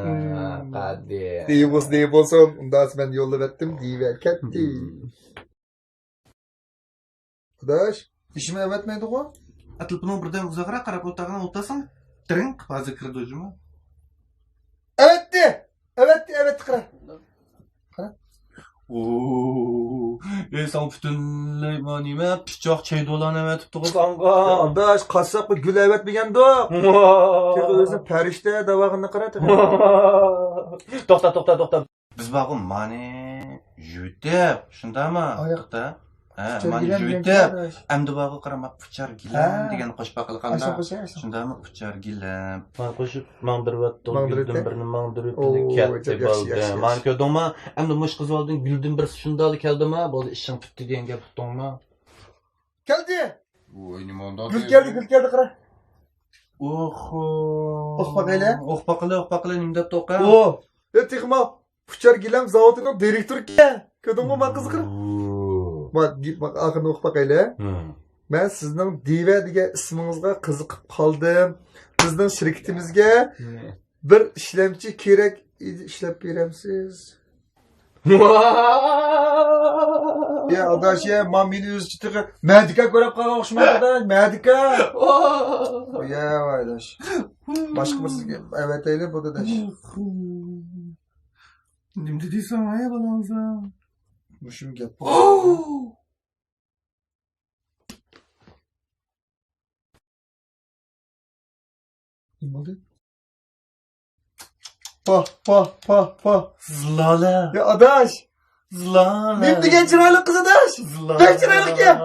قادى. دېگەن بولسا، دېگەن بولسۇن. ئۇنداق مەن يوللىۋەتتىم، دىۋە كەتتى. ئاداش، بېشىمنى ئەۋەتمەيدىغۇ؟ ئەتىلىپىنىڭ بىردەم ئۇزاقراق قاراپ ئولتۇرغىنى ئولتۇرساڭ، تىرىڭ ھازىر كىرىدۇ جۇمۇ. ئەۋەتتى! ئەۋەتتى، ئەۋەتتى، قارا. قارا. ئوو، ئەي ساڭا پۈتۈنلەي ما نېمە، پىچاق چەيدۇلارنى ئەۋەتىپتىغۇ ساڭا. ئاداش، قاسساپقا گۈل ئەۋەتمىگەندۇق. تېخى ئۆزىنى پەرىشتە دەۋاغىنى قارا تېخى. توختا، توختا، توختا. بىز بارغۇ مانى يۇتۇپ، شۇنداقمۇ؟ ئاياق. توختا. ھە، ئۇچار مانا گىلەم دېگەن يۇتۇپ، ئەمدى بارغۇ قارا، ما ئۇچار گىلەم دېگەننى قوشۇپ باقىلى قانداق؟ شۇنداقمۇ ئۇچار گىلەم؟ مانا قوشۇپ ماڭدۇرۇۋەتتۇق، گۈلدىن بىرنى ماڭدۇرۇپ، كەتتى، بولدى. مانا كۆردۈڭمۇ؟ ئەمدى مۇشۇ قىز بالىدىن گۈلدىن بىرسى شۇنداقلا كەلدىما؟ بولدى، ئىشىڭ پۈتتى دېگەن گەپ ئۇقتۇڭمۇ؟ كەلدى! ۋوي، نېمە ئۇنداق؟ گۈل كەلدى، گۈل كەلدى، قارا. ئوخو. ئوخ باقايلى. ئوخ باقىلى، ئوخ باقىلى، نېمە دەپتۇ ئۇقا؟ ئو، ئە، تېخىمۇ ئۇچار گىلەم زاۋۇتىنىڭ دىرېكتورىكەن. كۆردۈڭمۇ ما قىزىقىنى؟ ما، گېپ، ما، ئاخىرىنى ئوقۇپ باقايلى. مەن سىزنىڭ دىۋە دېگەن ئىسمىڭىزغا قىزىقىپ قالدىم. بىزنىڭ شىركىتىمىزگە بىر ئىشلەمچى كېرەك ئىدى، ئىشلەپ بېرەمسىز؟ يا ئاداش، يا، ما مېنى ئۆزىچە تېخى مەدىكا كۆرۈپ قالغان ئوخشىمايدۇ ئاداش، مەدىكا. يا ئاداش. باشقا بىرسىگە ئەۋەتەيلى بۇ ئاداش. نېمە دېدىسەن ھەي بالاڭزا؟ مۇشۇم گەپ. نېمە بولدى؟ پاھ، پاھ، پاھ، پاھ. زىلالە. يا ئاداش. زىلالە. نېمە دېگەن چىرايلىق قىز ئاداش. زىلالە. بەك چىرايلىقكەن.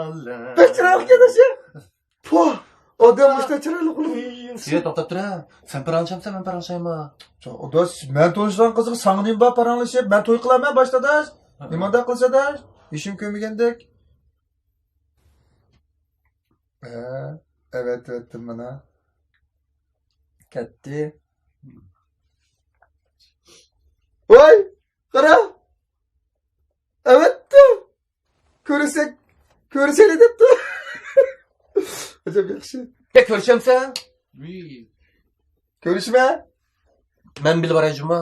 بەك چىرايلىقكەن ئاداش يا. پاھ. ئادەم مۇشۇنداق چىرايلىق بولىدۇ. يا توختا تۇرە. سەن پاراڭلىشامسەن، مەن پاراڭلىشايمۇ؟ ئاداش، مەن تونۇشىدىغان قىزغا ساڭا نېمە بار پاراڭلىشىپ؟ مەن توي قىلارمەن باشتا ئاداش. نېمانداق قىلىسەن ئاداش؟ ھېچنېمە كۆرمىگەندەك. ھە، ئەۋەتىۋەتتىم مانا. كەتتى. ۋاي، قارا. ئەۋەتتى. كۆرسەك، كۆرسەيلى دەپتۇ. ئەجەب ياخشى. يا كۆرۈشەمسەن؟ كۆرۈشمە. مەن بىللە باراي جۇمۇ.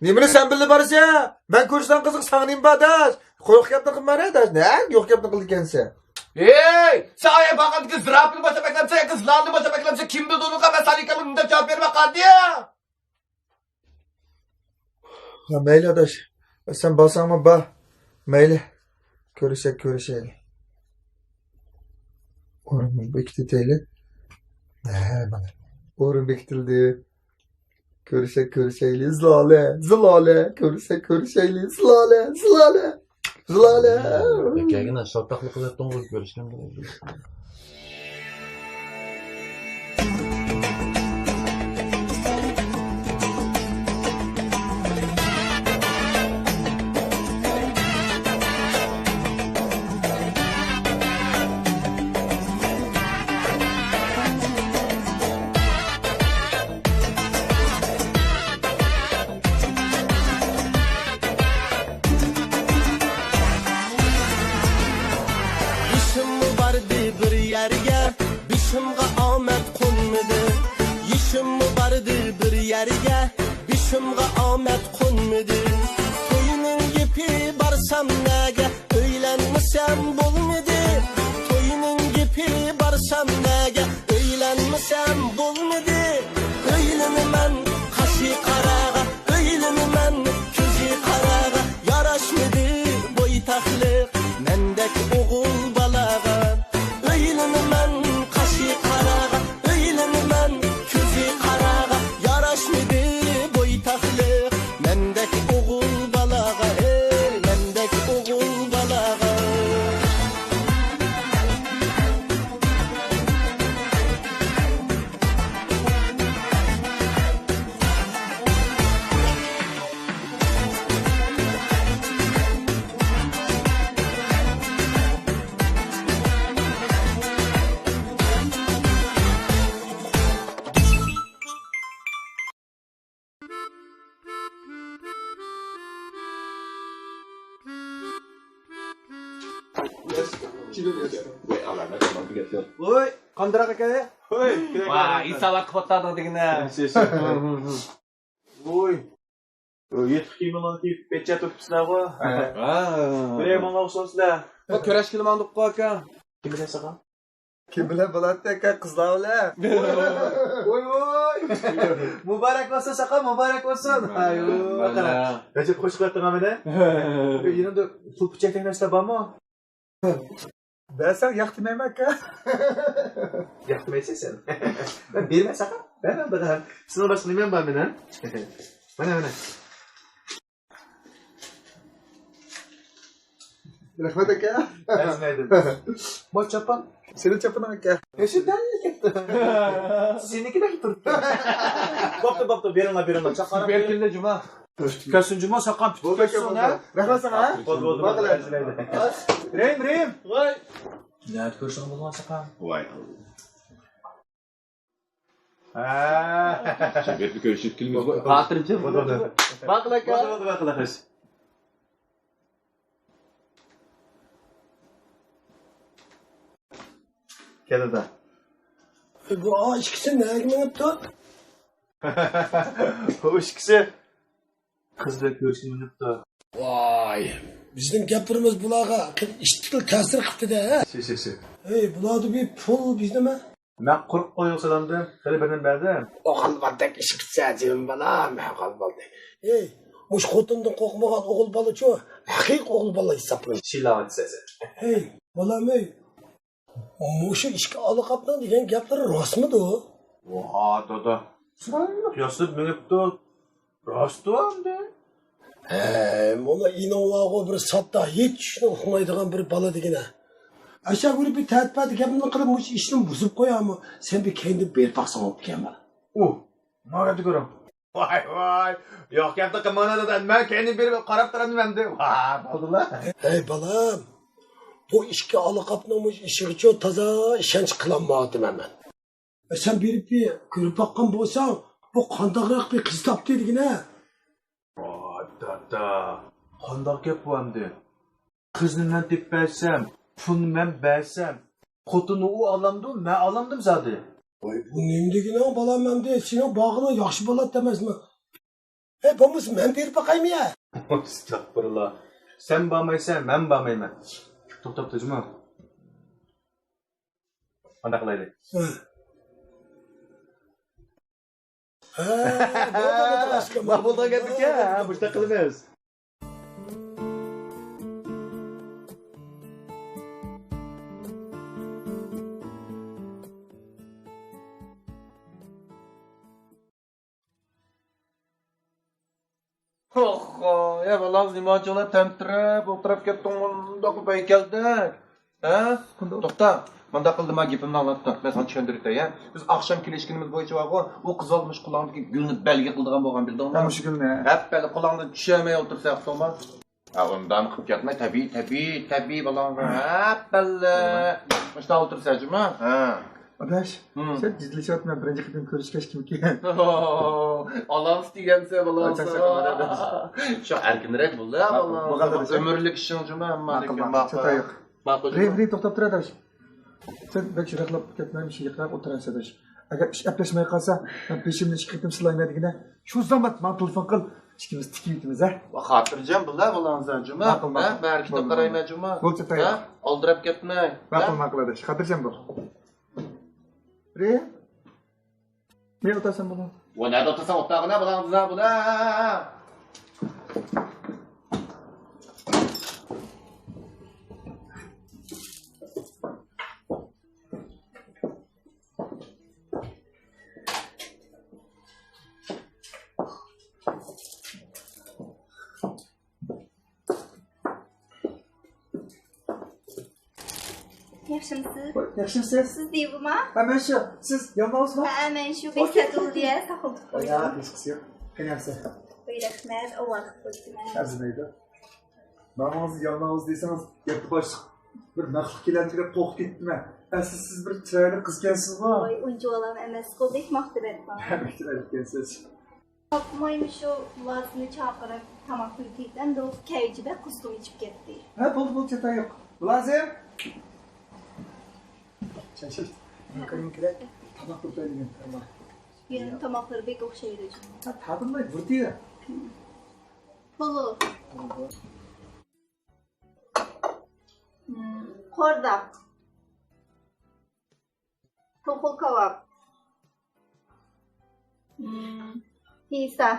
نېمىنى سەن بىللە بارىسەن؟ مەن كۆرسەڭ قىزىق ساڭا نېمە بار دەش؟ قويۇق گەپنى قىلما دەش. نە؟ يوق گەپنى قىلىدىكەنسەن. ھېي! سەن ئايا بارغاندىكىن زىراپىنى باشلاپ ئەكەمسەن ياكى زىلاننى باشلاپ ئەكەمسەن؟ كىم بىلدى ئۇنىڭغا؟ مەن ساڭا ئىكەنمەن ئۇنداق جاۋاب بېرىمەن قاندىيا؟ ھە، مەيلى ئاداش. سەن بارساڭمۇ بار. مەيلى. كۆرۈشەك، كۆرۈشەيلى. ئورۇننى بېكىتىۋېتەيلى. ھە، مانا. ئورۇن بېكىتىلدى. كۆرۈشەك كۆرۈشەيلى زىلالە، زىلالە، كۆرۈشەك كۆرۈشەيلى زىلالە، زىلالە، زىلالە. كەلگىن شالتاقلىق قىلىۋەتتىڭغۇ كۆرۈشكەن بىلەن. بېشىممۇ باردى بىر يەرگە، بېشىمغا ئامەت قونمىدى. يېشىممۇ باردى بىر يەرگە، بېشىمغا ئامەت قونمىدى. توينىڭ گېپى بارسام نەگە، ئۆيلەنمىسەم بولمىدى. توينىڭ گېپى بارسام نەگە، ئۆيلەنمىسەم بولمىدى. ئۆيلىنىمەن قاشى قاراغا، ئۆيلىنىمەن كۆزى قاراغا. ياراشمىدى بويتاقلىق مەندەك ئوغۇل بالاغا. ئۆيلىنىمەن قاشى قاراغا، ئۆيلىنىمەن كۆزى قاراغا. ياراشمىدى بويتاقلىق مەندەك ئوغۇل بالاغا، ئەي، مەندەك ئوغۇل بالاغا. ۋوي، قاندىراق ئاكا. ۋوي، ۋاي، ئىنسانلار قىلىۋاتىدۇ دېگىنە. ۋوي. يېتىق كىيىمىڭلارنى كىيىپ، پېچە تۇرۇپسىلەرغۇ. ھە. بىرەر ماڭا ئوخشامسىلەر. بۇ كۈرەشكىلى ماڭدۇققۇ ئاكا. كىم بىلەن ساقا؟ كىم بىلەن بولاتتى ئاكا، قىزلار بىلەن. ۋوي، ۋوي. مۇبارەك بولسۇن ساقا، مۇبارەك بولسۇن. ئايۋو. ئاكا. ئەجەب خوش قىلاتتىڭ مېنى. يېنىمدا پۇل پىچەكلىك نەرسىلەر بارمۇ؟ بەرسەڭ ياق دېمەيمەن ئاكا. ياق دېمەيسەن سەن. مەن بېرىمەن ساقا. بەرمەن بىر. سېنىڭ باشقا نېمەڭ بار مېنىڭ؟ مانا، مانا. رەھمەت ئاكا. ئەرزىمەيدۇ. بۇ چاپان. سېنىڭ چاپىنىڭ ئاكا. ياشىدان كەتتى. سېنىڭكىدەك تۇرۇپتۇ. بوپتۇ، بوپتۇ، بېرىڭلار، بېرىڭلار. چاققانراق بېرىڭلار. جۇما. پۈتۈپ كەتسۇن جۇما، ساقا پۈتۈپ كەتسۇن ھە. رەھمەت ساڭا. بولدى، بولدى، بولدى. ئەرزىمەيدۇ. رېھىم، رېھىم. ۋاي. نەدە كۆرۈشۈڭ بولغان ساقا؟ ۋاي. ھە. شەكەرنى كۆرۈشۈپ كېلىمىز. خاتىرجەم. بولدى، بولدى. باقلا ئاكا. بولدى، بولدى، باقلا خوش. كەل دادا. بۇ ئىككىسى نەگە مېڭىپتۇ؟ بۇ ئىككىسى قىز بىلەن كۆرۈشكىلى مېڭىپتۇ. ۋاي، بىزنىڭ گەپلىرىمىز بۇلارغا ئىشتىكىل تەسىر قىپتۇ-دە، ھە؟ سى، سى، سى. ھەي، بۇلاردا بىر پۇل، بىز نېمە؟ مەن قۇرۇق قويغا سالامدىم، خېلى بىر نېمە بەردىم. ئوغۇل بالىدەك ئىش قىپسە، جېنىم بالام، ئوغۇل بالىدەك. ھەي، مۇشۇ خوتۇندىن قورقمىغان ئوغۇل بالىچۇ، ھەقىقىي ئوغۇل بالا ھېسابلىنىدۇ. شىلا دېسەسەن. ھەي، بالام، ھەي. مۇشۇ ئىككى ئالا قاپنىڭ دېگەن گەپلىرى راستمىدۇ؟ ۋاھ، دادا. چىرايلىق ياسىنىپ مېڭىپتۇ. راستتۇ ئەمدى. ھە، مانا ئىنىڭ بارغۇ بىر ساددا، ھېچ ئىشنى ئۇقمايدىغان بىر بالا دېگىنە. ئاشۇ بىر، بىر تەتپەتى گەپنى قىلىپ، مۇشۇ ئىشنى بۇزۇپ قويارمۇ؟ سەن بىر كەينىدىن بېرىپ باقساڭ بوپتىكەن بالا. ئۇ، ماڭا گەپنى كۆرۈڭ. ۋاي، ۋاي. ياق گەپنى قىلماڭلار دادا. مەن كەينىدىن بېرىپ قاراپ تۇرامدىم ئەمدى. ۋا، بولدىلا. ھەي، بالام. بۇ ئىككى ئالا قاپنىڭ مۇشۇ ئىشىغىچۇ تازا ئىشەنچ قىلالمايۋاتىمەن مەن. سەن بېرىپ بىر كۆرۈپ باققان بولساڭ، بۇ قانداقراق بىر قىز تاپتى دېگىنە. ۋاي دادا، قانداق گەپ بۇ ئەمدى؟ قىزنى مەن تېپىپ بەرسەم، پۇلنى مەن بەرسەم، خوتۇننى ئۇ ئالامدۇ، مەن ئالامدىم زادى؟ ۋاي، بۇ نېمە دېگىنىڭ بالام ئەمدى؟ سېنىڭ بارغىنىڭ ياخشى بولاتتى ئەمەسمۇ؟ ھەي، بولمىسا مەن بېرىپ باقايمۇ يا؟ ئەستەغپۇرۇللا. سەن بارمايسەن، مەن بارمايمەن. توختاپ تۇرجىما. قانداق قىلايلى؟ ھە. ھە، بولدى، بولدى، بولدى. ماقۇل بولغان گەپمىكەن؟ ھە، مۇشۇنداق قىلىمىز. ئوخ، يا بالا، نېمانچىلا تەمتىرەپ ئولتۇرۇپ كەتتىڭ، مۇنداق پەي كەلدىك. ھە؟ توختا، مۇنداق قىلدى، ما گېپىمنى ئاڭلاپ تۇر. مەن ساڭا چۈشەندۈرۈپ ئۆتەي، ھە؟ بىز ئاخشام كېلىشكىنىمىز بويىچە بارغۇ، ئۇ قىز بالا مۇشۇ قولۇڭدىكى گۈلنى بەلگە قىلىدىغان بولغان، بىلدىڭمۇ؟ ھە، مۇشۇ گۈلنى. ھەپپىلى قولۇڭدىن چۈشۈرمەي ئولتۇرسا ياخشى بولماس؟ ھە، ئۇنداق قىلىپ كەتمەي، تەبىئىي، تەبىئىي، تەبىئىي بالاڭغا ھەپپىلى. مۇشۇنداق ئولتۇرسا جۇما. ھە. ئاداش، سەن جىددىيلىشىۋاتىمەن، بىرىنچى قېتىم كۆرۈشكەچ كىمكەن؟ ئالامسىز دېگەنسەن، بالامسىز. شۇ ئەركىنرەك بول، ھە، بالام. ئۆمۈرلۈك ئىشىڭ جۇما، ھەممە ماقۇل، ماقۇل. ماقۇل. رېم، رېم، توختاپ تۇر، ئاداش. سەن بەك يىراقلاپ كەتمە، مۇشۇ يىراقراق ئولتۇرىسەن، ئاداش. ئەگەر ئىش ئەپلەشمەي قالسا، مەن بېشىمنى ئىككى قېتىم سىلايمەن دېگىنە، شۇ زامات ماڭا تېلېفون قىل، ئىككىمىز تىكىۋېتىمىز، ھە؟ خاتىرجەم بول، ھە، بالامسىز جۇما. ماقۇل، ماقۇل. ھە، بەرىكىتە قارايمەن جۇما. بولدى، ھە؟ ئالدىراپ كەتمە. ماقۇل، ماقۇل، ئاداش. خاتىرجەم بول. رېم. نېمە ئولتۇرسام بولىدۇ؟ ۋە نەدە ئولتۇرسام ئولتۇرغىنە، بۇلار بۇلار بۇلار. ياخشىمسىز؟ ياخشىمسىز؟ سىز دىۋىما؟ ھە، مەن شۇ. سىز يالماۋۇزما؟ ھە، مەن شۇ. بەك سەت بولدى يا، ساقلىتىپ قويدۇم. ياق، ھېچقىسى يوق. قېنى ئەمسە؟ ۋەي، رەھمەت، ئاۋارە قىلىپ قويدۇم. ئەرزىمەيدۇ. ماڭىڭىز يالماۋۇز دېسىڭىز، گەپتە باشلىق بىر مەخلۇق كېلەمدۇ دەپ قورقۇپ كەتتىم مەن. ئەسلى سىز بىر چىرايلىق قىزكەنسىزغۇ. ۋاي، ئۇنچە بالام ئەمەسقۇ، بەك ماختىۋەتتىڭ. بەك چىرايلىقكەنسىز. تاپمايمۇ شۇ ۋازنى چاقىرىپ تاماق قىلىپ ئەمدى كەيجى بەك قۇسقۇم ئىچىپ كەتتى. ھە، بولدى، بولدى، چاتاق يوق. مۇلازىم! چەنشىل. تاماق قىلىپ بەرگىن. يەنە تاماقلىرى بەك ئوخشايدۇ. ھە، تاپىلماي، بۇرتى. پولۇ. قورداق. توخۇ كاۋاپ. مم، پىسا.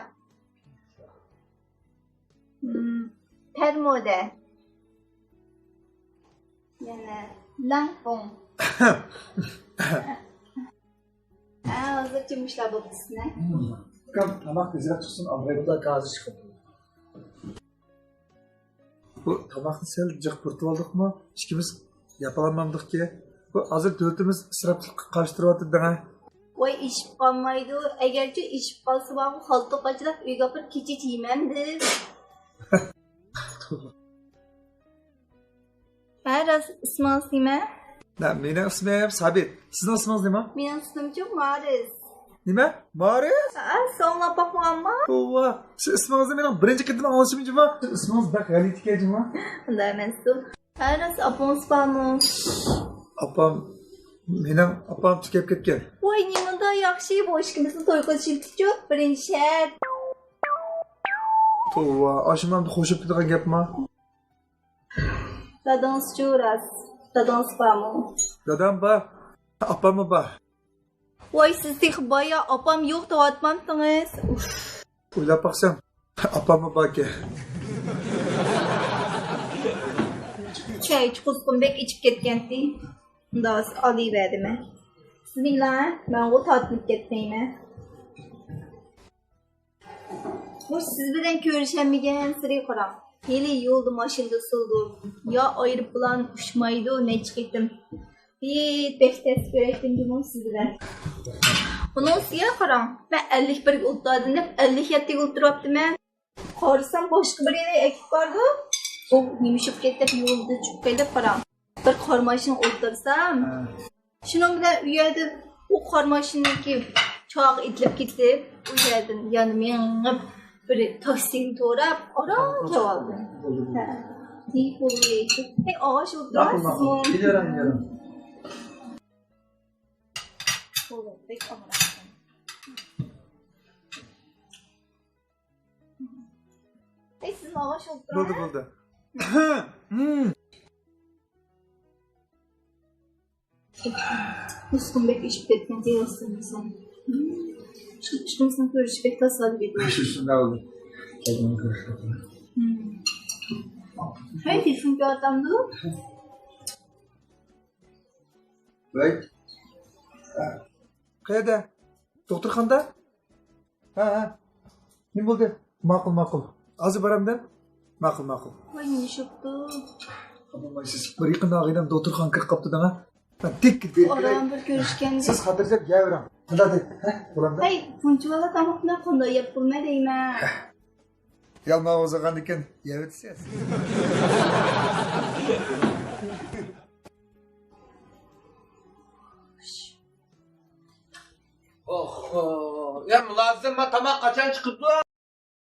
مم، پەرمۇدە. يەنە لەڭپۇڭ. ھە، ھازىرچە مۇشۇلار بوپتۇ سىنە. ئۇكام، تاماق تېزرەك چىقسۇن، ئالدىرايدۇ. ھازىر چىقىدۇ. بۇ تاماقنى سەل جىق پۇرىتىۋالدۇقمۇ؟ ئىككىمىز ياپالمامدۇقكى؟ بۇ ھازىر دۆلىتىمىز ئىسراپچىلىققا قارشى تۇرۇۋاتىدۇ دەڭە. ۋاي، ئېشىپ قالمايدۇ. ئەگەرچۇ ئېشىپ قالسا بارغۇ، خالتا قاچىلاپ ئۆيگە ئاپىرىپ كېچىچە يېيمەن دېدىم. ھە، راست، ئىسمىڭىز نېمە؟ نە، مېنىڭ ئىسمىم سابىت. سىزنىڭ ئىسمىڭىز نېمە؟ مېنىڭ ئىسمىمچۇ مارىس. نېمە؟ مارىس؟ ھە، سوڭلاپ باقمىغانما؟ توۋا، سىز ئىسمىڭىزنى مېنىڭ بىرىنچى قېتىم ئاڭلىشىم جۇما. سىز ئىسمىڭىز بەك غەلىتىكەن جۇما. ئۇنداق ئەمەستۇ. ھە، راست، ئاپىڭىز بارمۇ؟ ئاپام، مېنىڭ ئاپام تۈگەپ كەتكەن. ۋاي، نېمانداق ياخشى، بۇ ئىككىمىزنى توي قىلىشىپتىچۇ، بىرىنچى شەرت. توۋا، ئاشۇ مەمدە خوشلاپ كېتىدىغان گەپما؟ دادىڭىزچۇ راست؟ دادىڭىز بارمۇ؟ دادام بار، ئاپاممۇ بار. ۋاي، سىز تېخى بايا ئاپام يوق دەۋاتمامتىڭىز؟ ئۇف. ئويلاپ باقسام، ئاپاممۇ باركەن. چاي قۇسقۇم بەك ئىچىپ كەتكەنتى. مۇنداق ئالىۋەردىمەن. بىسمىللا، مەنغۇ تارتىنىپ كەتمەيمەن. مۇشۇ سىز بىلەن كۆرۈشەلمىگەنسېرى قاراڭ. ھېلى يولدا ماشىنىدا سولدۇم. يا ئايروپىلان ئۇچمايدۇ نەچچە قېتىم. ھېيت، بەك تەس كۆرەتتىم جۇمۇ سىز بىلەن. ئۇنىڭ ئۈستىگە قاراڭ، مەن ئەللىك بىرگە ئولتۇردۇم دەپ ئەللىك يەتتىگە ئولتۇرۇۋاپتىمەن. قارىسام باشقا بىرى ئەكىپ بارىدۇ. ئۇ نېمە ئىش بولۇپ كەتتى دەپ يولدا چۈشۈپ قېلىپ قاراڭ. بىر قارا ماشىنىغا ئولتۇرسام، ھە. شۇنىڭ بىلەن ئۇ يەردە ئۇ قارا ماشىنىدىكى چاقى ئېتىلىپ كېتىپ، ئۇ يەردىن يەنە مېڭىپ بىر تاكسىنى توراپ ئاران كېلىۋالدىم. ھە. ھەي، ئاغاش ئولتۇراسىزمۇ؟ ھەي، سىزمۇ ئاغاش ئولتۇرۇڭ. بولدى، بولدى. نۇسخىم بەك ئېشىپ كەتكەن، تېگىۋاستىم دېسەم. شۇ ئىككىمىزنىڭ كۆرۈشى بەك تاسادىپىي. شۇ، شۇنداق بولدى. ھەي، تېلېفون كېلىۋاتامدۇ؟ ۋەي. قەيەردە؟ دوختۇرخانىدا؟ ھە، ھە. نېمە بولدى؟ ماقۇل، ماقۇل. ھازىر بارامدىن؟ ماقۇل، ماقۇل. ۋاي، نېمە ئىش بوپتۇ؟ بولمايسىز. بىر يېقىندا ئاغىنەم دوختۇرخانىغا كىرىپ قاپتۇ دەڭە. مەن تېك كېتىپ بېرىپ كېلەي. ئاران بىر كۆرۈشكەن. سىز خاتىرجەم يەۋېرىڭ. قانداق دەي؟ ھە؟ بولامدۇ؟ ھەي، بۇنچە بالا تاماقنى قانداق يەپ بولماي دەيمەن. يالماۋۇز ئالغاندىكىن يەۋېتىسىز. ئوھو. يا مۇلازىم، ما تاماق قاچان چىقىدۇ؟